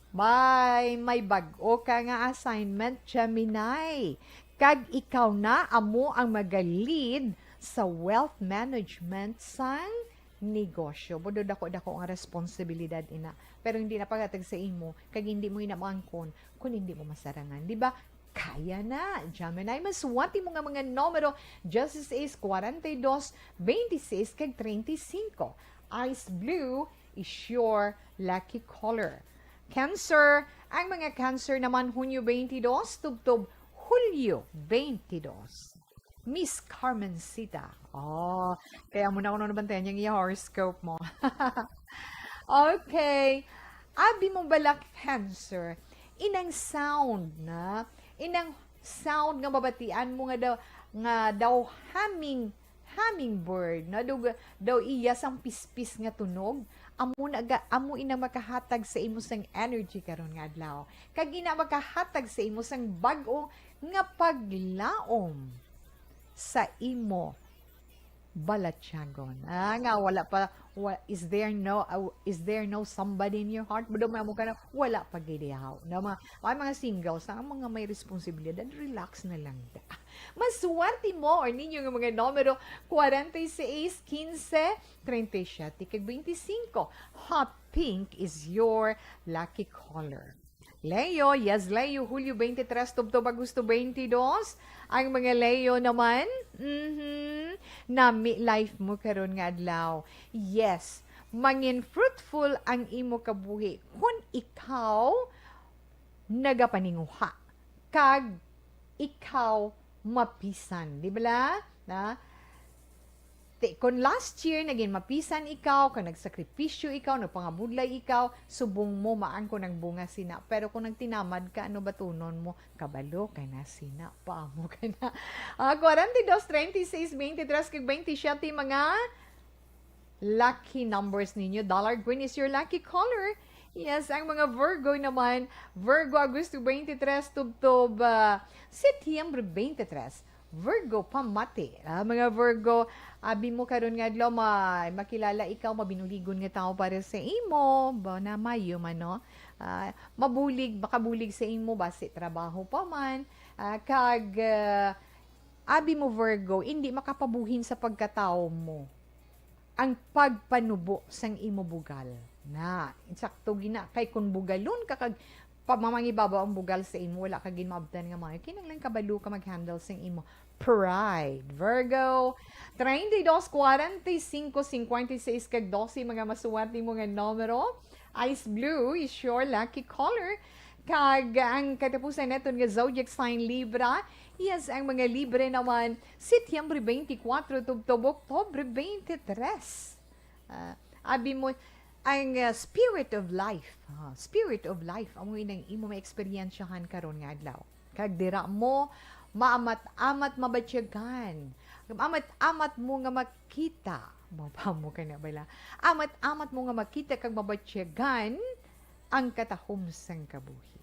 May, may bag-o ka nga assignment, Gemini. Kag ikaw na amo ang maga-lead sa wealth management sang negosyo. Budo dako-dako nga responsibilidad ina. Pero hindi na paghatag sa imo, kag hindi mo ina maangkon kung hindi mo masarangan. Di ba? Kaya na, Gemini. Mas swerte mo nga mga numero, dieciséis, cuarenta y dos, veintiséis, kag treinta y cinco. Ice blue is your lucky color. Cancer, ang mga Cancer naman, Hunyo twenty-two, tubtob Hulyo twenty-two. Miss Carmencita. Oh, kaya mo na ako nabantayan yung iya horoscope mo. Okay. Abi mo bala, Cancer, inang sound na, inang sound nga mabatian mo nga daw, nga daw humming, hummingbird, na daw, daw iya sang pispis nga tunog, amo na ga-, amo ina makahatag sa imo sang energy karon nga adlaw. Kag ina makahatag sa imo sang bag-o nga paglaom sa imo balatyagon. Ah, nga wala pa, wa-, is there no, uh, is there no somebody in your heart? Budo may amo ka na, wala pa gid yaw. Na mga, ay, mga singles, na ang mga may responsibilidad, relax na lang da. Mas swerte mo or ninyo nga mga numero, cuarenta y seis, quince, treinta y siete, kag veinticinco. Hot pink is your lucky color. Leo, yes, Leo, Hulyo twenty-three tubtob Agosto twenty-two. Ang mga Leo naman, mhm, nami life mo karon nga adlaw. Yes, mangin fruitful ang imo kabuhi kun ikaw nagapaninguha kag ikaw mapisan. Di bala? Na? Ti, kung last year naging mapisan ikaw, kag nagsakripisyo ikaw, nagpangabudlay ikaw, subong mo maangkon ang bunga sina. Pero kung nagtinamad ka, ano batunon mo? Kabalo ka na sina, pa mo ka na. Ah, forty-two, thirty-six, twenty-three, kag twenty-seven, mga lucky numbers ninyo. Dollar green is your lucky color. Yes, ang mga Virgo naman, Virgo, Agosto twenty-three, tubtob, ah, Setyembre twenty-three. Virgo, pamati. Ah, mga Virgo, abi mo karon nga adlaw, ma-, makilala ikaw, mabinuligon nga tawo para sa imo. Ba na mayo man, no? Ah, mabulig, makabulig sa imo, basi trabaho pa man. Ah, kag, ah, abi mo, Virgo, hindi makapabuhin sa pagkatawo mo ang pagpanubo sang imo bugal. Na, insakto gina, kay kung bugalon ka kag pamamangibabaw ang bugal sa imo, wala ka gin maabtan nga maayo. Kinahanglan kabalo ka mag-handle sang imo pride. Virgo, treinta y dos, cuarenta y cinco, cincuenta y seis, kag doce, mga masuwat nimo nga numero. Ice blue is your lucky color. Kag ang katapusan naton nga zodiac sign, Libra. Yes, ang mga Libra naman, Setyembre twenty-four tubtob Oktubre twenty-three. Ah, abi mo, ang, ah, spirit of life. Ah, spirit of life, amo yun ang imo maeksperiensyahan karon nga adlaw. Kag dira mo maamat-amat mabatyagan. Amat-amat mo nga makita. Mapamo ka na bala. Amat-amat mo nga makita kag mabatyagan ang katahom sang kabuhi.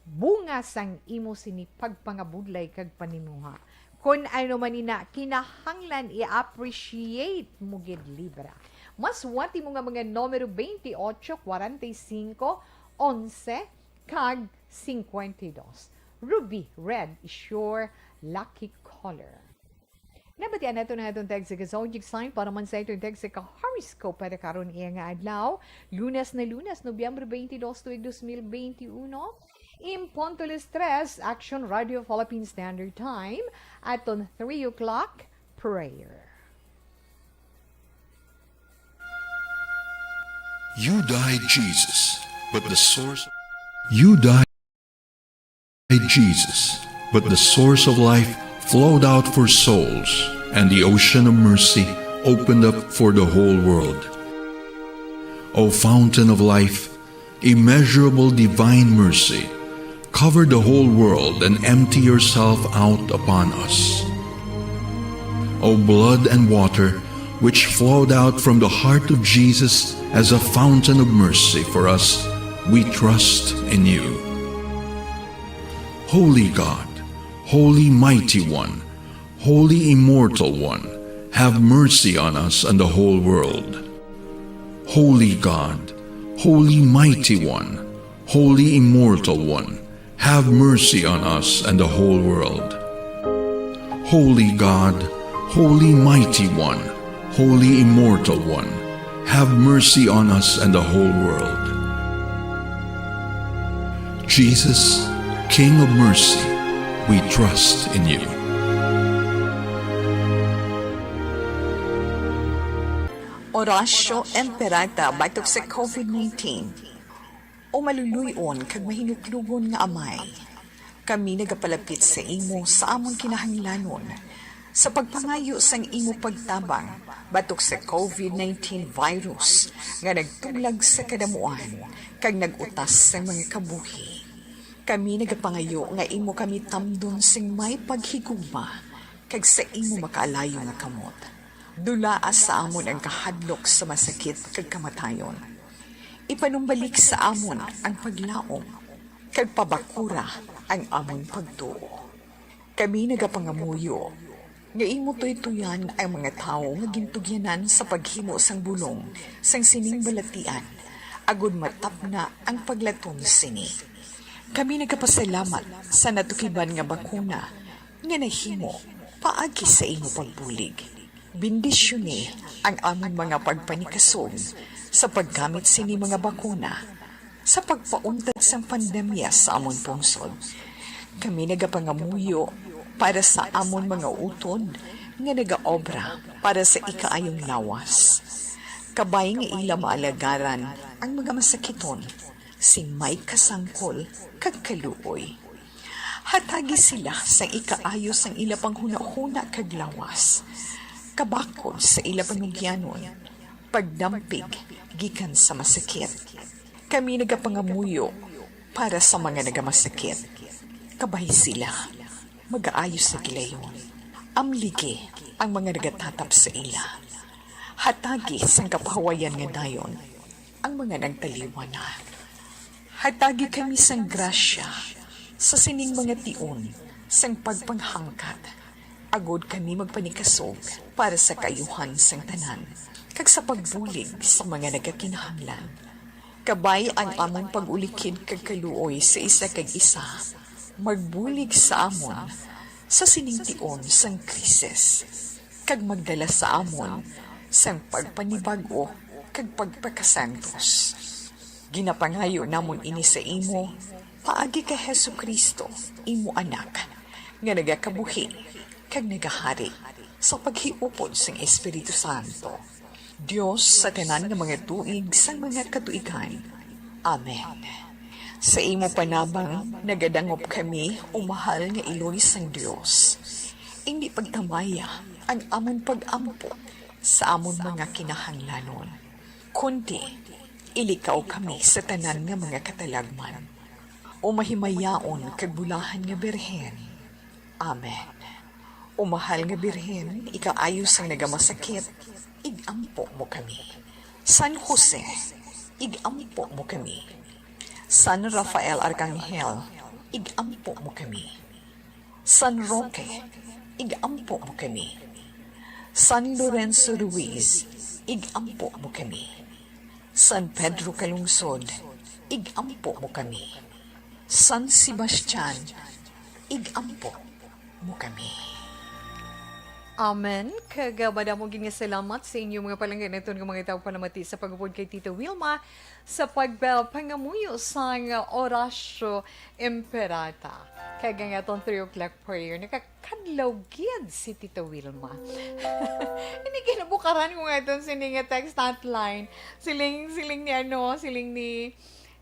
Bunga sang imo sini pagpangabudlay kag panimuha. Kon ano man ina, kinahanglan i-appreciate mo gid, Libra. Masuwat mo nga mga numero twenty-eight, forty-five, eleven, kag fifty-two. Ruby red is your lucky color. Nabatian nato na atong text sa zodiac sign para man sa atong text sa horoscope para karon iya nga adlaw. Lunes na Lunes, Nobyembre twenty-two, tuig dos mil twenty-uno. In punto alas tres, Action Radio Philippine Standard Time, aton three o'clock prayer. You died, Jesus, but the source. You died, Jesus, but the source of life flowed out for souls, and the ocean of mercy opened up for the whole world. O fountain of life, immeasurable divine mercy, cover the whole world and empty yourself out upon us. O blood and water, which flowed out from the heart of Jesus as a fountain of mercy for us, we trust in you. Holy God, Holy Mighty One, Holy Immortal One, have mercy on us and the whole world. Holy God, Holy Mighty One, Holy Immortal One, have mercy on us and the whole world. Holy God, Holy Mighty One, Holy Immortal One, have mercy on us and the whole world. Jesus, King of mercy, we trust in you. Orasyo Imperata batok sa covid nineteen. O maluluy-on kag mahinuklogon nga Amay, kami nagapalapit sa imo sa amon kinahanglanon, sa pagpangayo sang imo pagtabang batok sa covid nineteen virus nga nagtuglag sa kadamuan kag nag-utas sa mga kabuhi. Kami nagapangayo nga imo kami tamdon sing may paghigugma kag sa imo makaalayo nga kamot. Dulaa sa amon ang kahadlok sa masakit kag kamatayon. Ipanumbalik sa amon ang paglaom, kag pabakura ang amon pagtuo. Kami nagapangamuyo nga imo tuytoyan ang mga tawo nga gintugyanan sa paghimo sang bulong sang sining balatian, agod matapna ang paglaton sini. Kami nagapasalamat sa natukiban nga bakuna nga nahimo paagi sa imo pagbulig. Bendisyoni ang amon mga pagpanikasog sa paggamit sini mga bakuna sa pagpauntat sang pandemya sa amon pungsod. Kami nagapangamuyo para sa amon mga utod nga nagaobra para sa ikaayong lawas. Kabay nga ila maalagaran ang mga masakiton sing may kasangkol kag kaluoy. Hatagi sila sang ikaayo sang ila panghunahuna kag lawas, kabakod sa ila panugyanon, pagdampig gikan sa masakit. Kami nagapangamuyo para sa mga nagamasakit. Kabay sila, magaayo sa gilayon. Amligi ang mga nagatatap sa ila. Hatagi sang kapahuwayan nga dayon ang mga nagtaliwan na. Hatagi kami sang grasya sa sining mga tion sang pagpanghangkat, agod kami magpanikasog para sa kaayuhan sang tanan, kag sa pagbulig sa mga nagakinahanglan. Kabay ang amon pag-ulikid kag kaluoy sa isa kag isa, magbulig sa amon sa sining tion sang krisis, kag magdala sa amon sang pagpanibag-o kag pagpakasantos. Ginapangayo namon ini sa imo, paagi kay Jesu-Cristo, imo Anak, nga nagakabuhi kag nagahari sa paghiupod sang Espiritu Santo, Dios sa tanan nga mga tuig sang mga katuigan. Amen. Sa imo panabang, nagadangop kami, o mahal nga Iloy sang Dios. Indi pagtamaya ang amon pag-ampo sa amon mga kinahanglanon, kundi ilikaw kami sa tanan nga mga katalagman. O mahimayaon kag bulahan nga Birhen. Amen. O mahal nga Birhen, ikaayo sang nagamasakit, ig-ampo mo kami. San Jose, ig-ampo mo kami. San Rafael Arcangel, ig-ampo mo kami. San Roque, ig-ampo mo kami. San Lorenzo Ruiz, ig-ampo mo kami. San Pedro Calungsod, ig-ampo mo kami. San Sebastian, ig-ampo mo kami. Amen. Kag, ah, madamo gid nga salamat sa inyo mga palangga naton nga mga tagpalamati sa pag-upod kay Tita Wilma sa pagpangamuyo sang Oratio Imperata. Kag ang aton three o'clock prayer, nakakadlaw gid si Tita Wilma. Ini ginabukaran ko nga aton sini nga text hotline. Siling, siling ni ano, siling ni,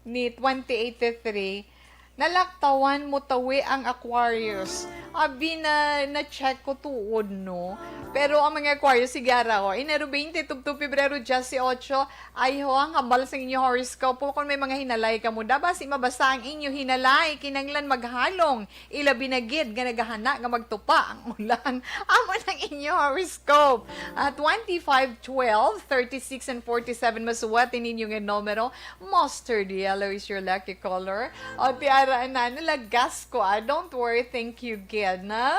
ni twenty eighty-three. Nalaktawan mo tawi ang Aquarius. Abi na, na-check ko tuod, no? Pero ang mga Aquarius, sige ara, oh. Enero twenty, tubtob Pebrero dieciocho, ay ho, ang hambal sa inyo horoscope po, kung may mga hinalay ka mo, da basi mabasa ang inyo hinalay, kinanglan maghalong, ilabi na gid nga nagahana nga magtupa ang ulan. Amo nang inyo horoscope. Ah, twenty-five, twelve, thirty-six, and forty-seven, masuwat ninyo nga numero. Mustard yellow is your lucky color. O, ti ara na, nalagas ko, ah. Don't worry, thank you, gid, na?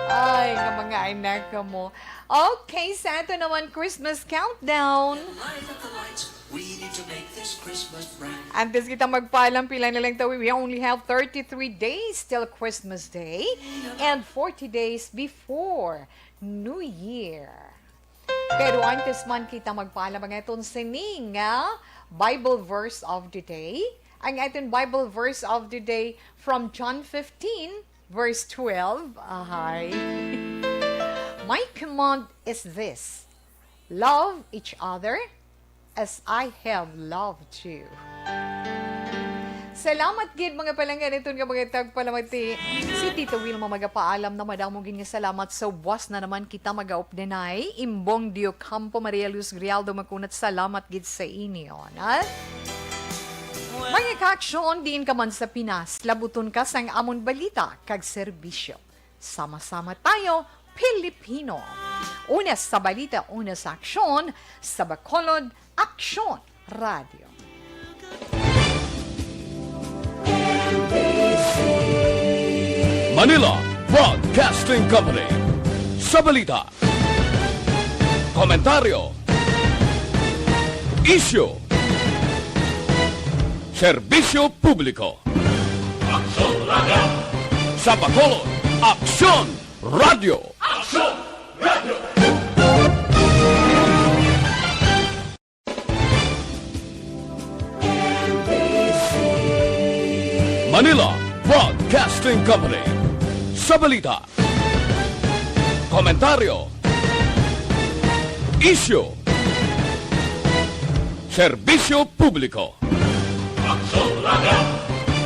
Ay, nga mga anak mo. Okay, sa ato naman Christmas countdown. In light of the lights, we need to make this Christmas bright. Antes kita magpaalam, pila na lang tawi, we only have thirty-three days till Christmas Day and forty days before New Year. Pero antes man kita magpaalam, ang aton sining nga Bible verse of the day. Ang aton Bible verse of the day from John fifteen, verse twelve. Ahay. "My command is this, love each other as I have loved you." Salamat gid, mga palangga naton nga mga tagpalamati. Si Tita Wilma magapaalam na, madamo gid nga salamat. Sa ubos na naman kita magaupdanay. Imbong Diocampo, Maria Luz Grialdo, makunat, salamat gid sa inyo, na? Mga kaaksyon, diin ka man sa Pinas, labuton ka sang amon balita kag serbisyo. Sama-sama tayo, Pilipino. Una sa balita, una sa aksyon, sa Bacolod, Aksyon Radio. Manila Broadcasting Company. Sa balita, komentaryo, isyu, serbisyo publiko. Aksyon Radio. Sa Bacolod, Aksyon Radio. Aksyon Radio. Manila Broadcasting Company. Sa balita, komentaryo, isyu, serbisyo publiko. Aksyon Radio.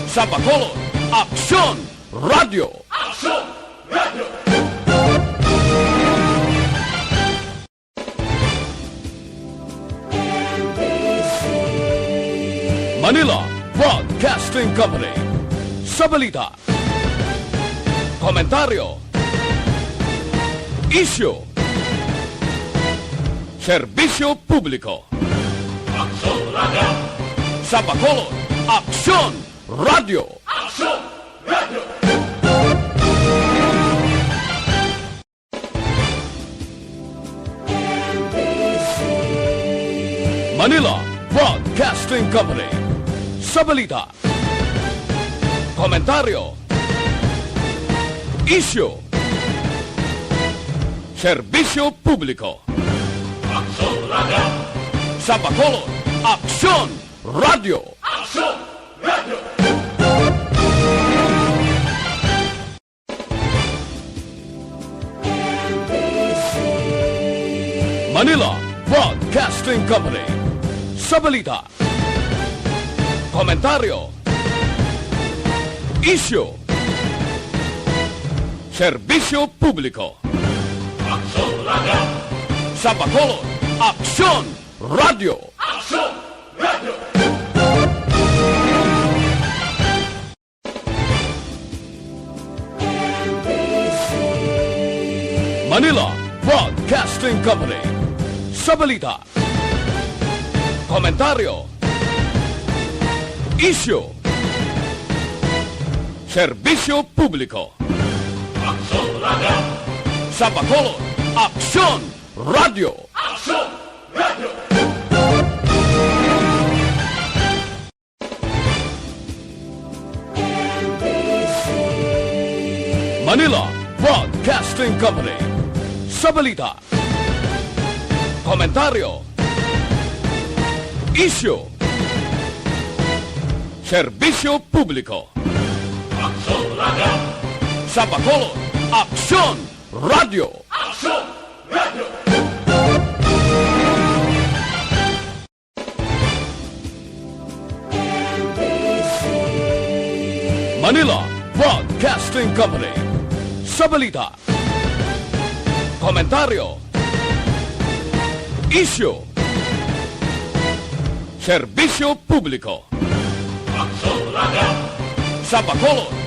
Sa Bacolod, Aksyon Radyo. Aksyon! Radyo! Manila Broadcasting Company. Sa balita, komentaryo, isyu, serbisyo publiko. Aksyon Radyo! Sa Bacolod, Aksyon Radyo! Aksyon Radyo! Manila Broadcasting Company. Sa balita, komentaryo, isyu, serbisyo publiko. Aksyon Radyo! Sa Bacolod, Aksyon Radyo! Aksyon Radyo! Manila Broadcasting Company. Sa balita, komentaryo, isyu, serbisyo publiko. Aksyon Radyo! Sa Bacolod, Aksyon Radyo! Aksyon Radyo! Manila Broadcasting Company. Sa balita, komentaryo, isyu, serbisyo publiko. Aksyon Radyo! Sa Bacolod, Aksyon Radyo! Aksyon Radyo! Manila Broadcasting Company. Sa balita, komentaryo, isyu, serbisyo publiko. Aksyon Radyo! Sa Bacolod, Aksyon Radyo! Aksyon Radyo! Manila Broadcasting Company. Sa balita, komentaryo, isyu, serbisyo publiko. Aksyon Radyo! Sa Bacolod,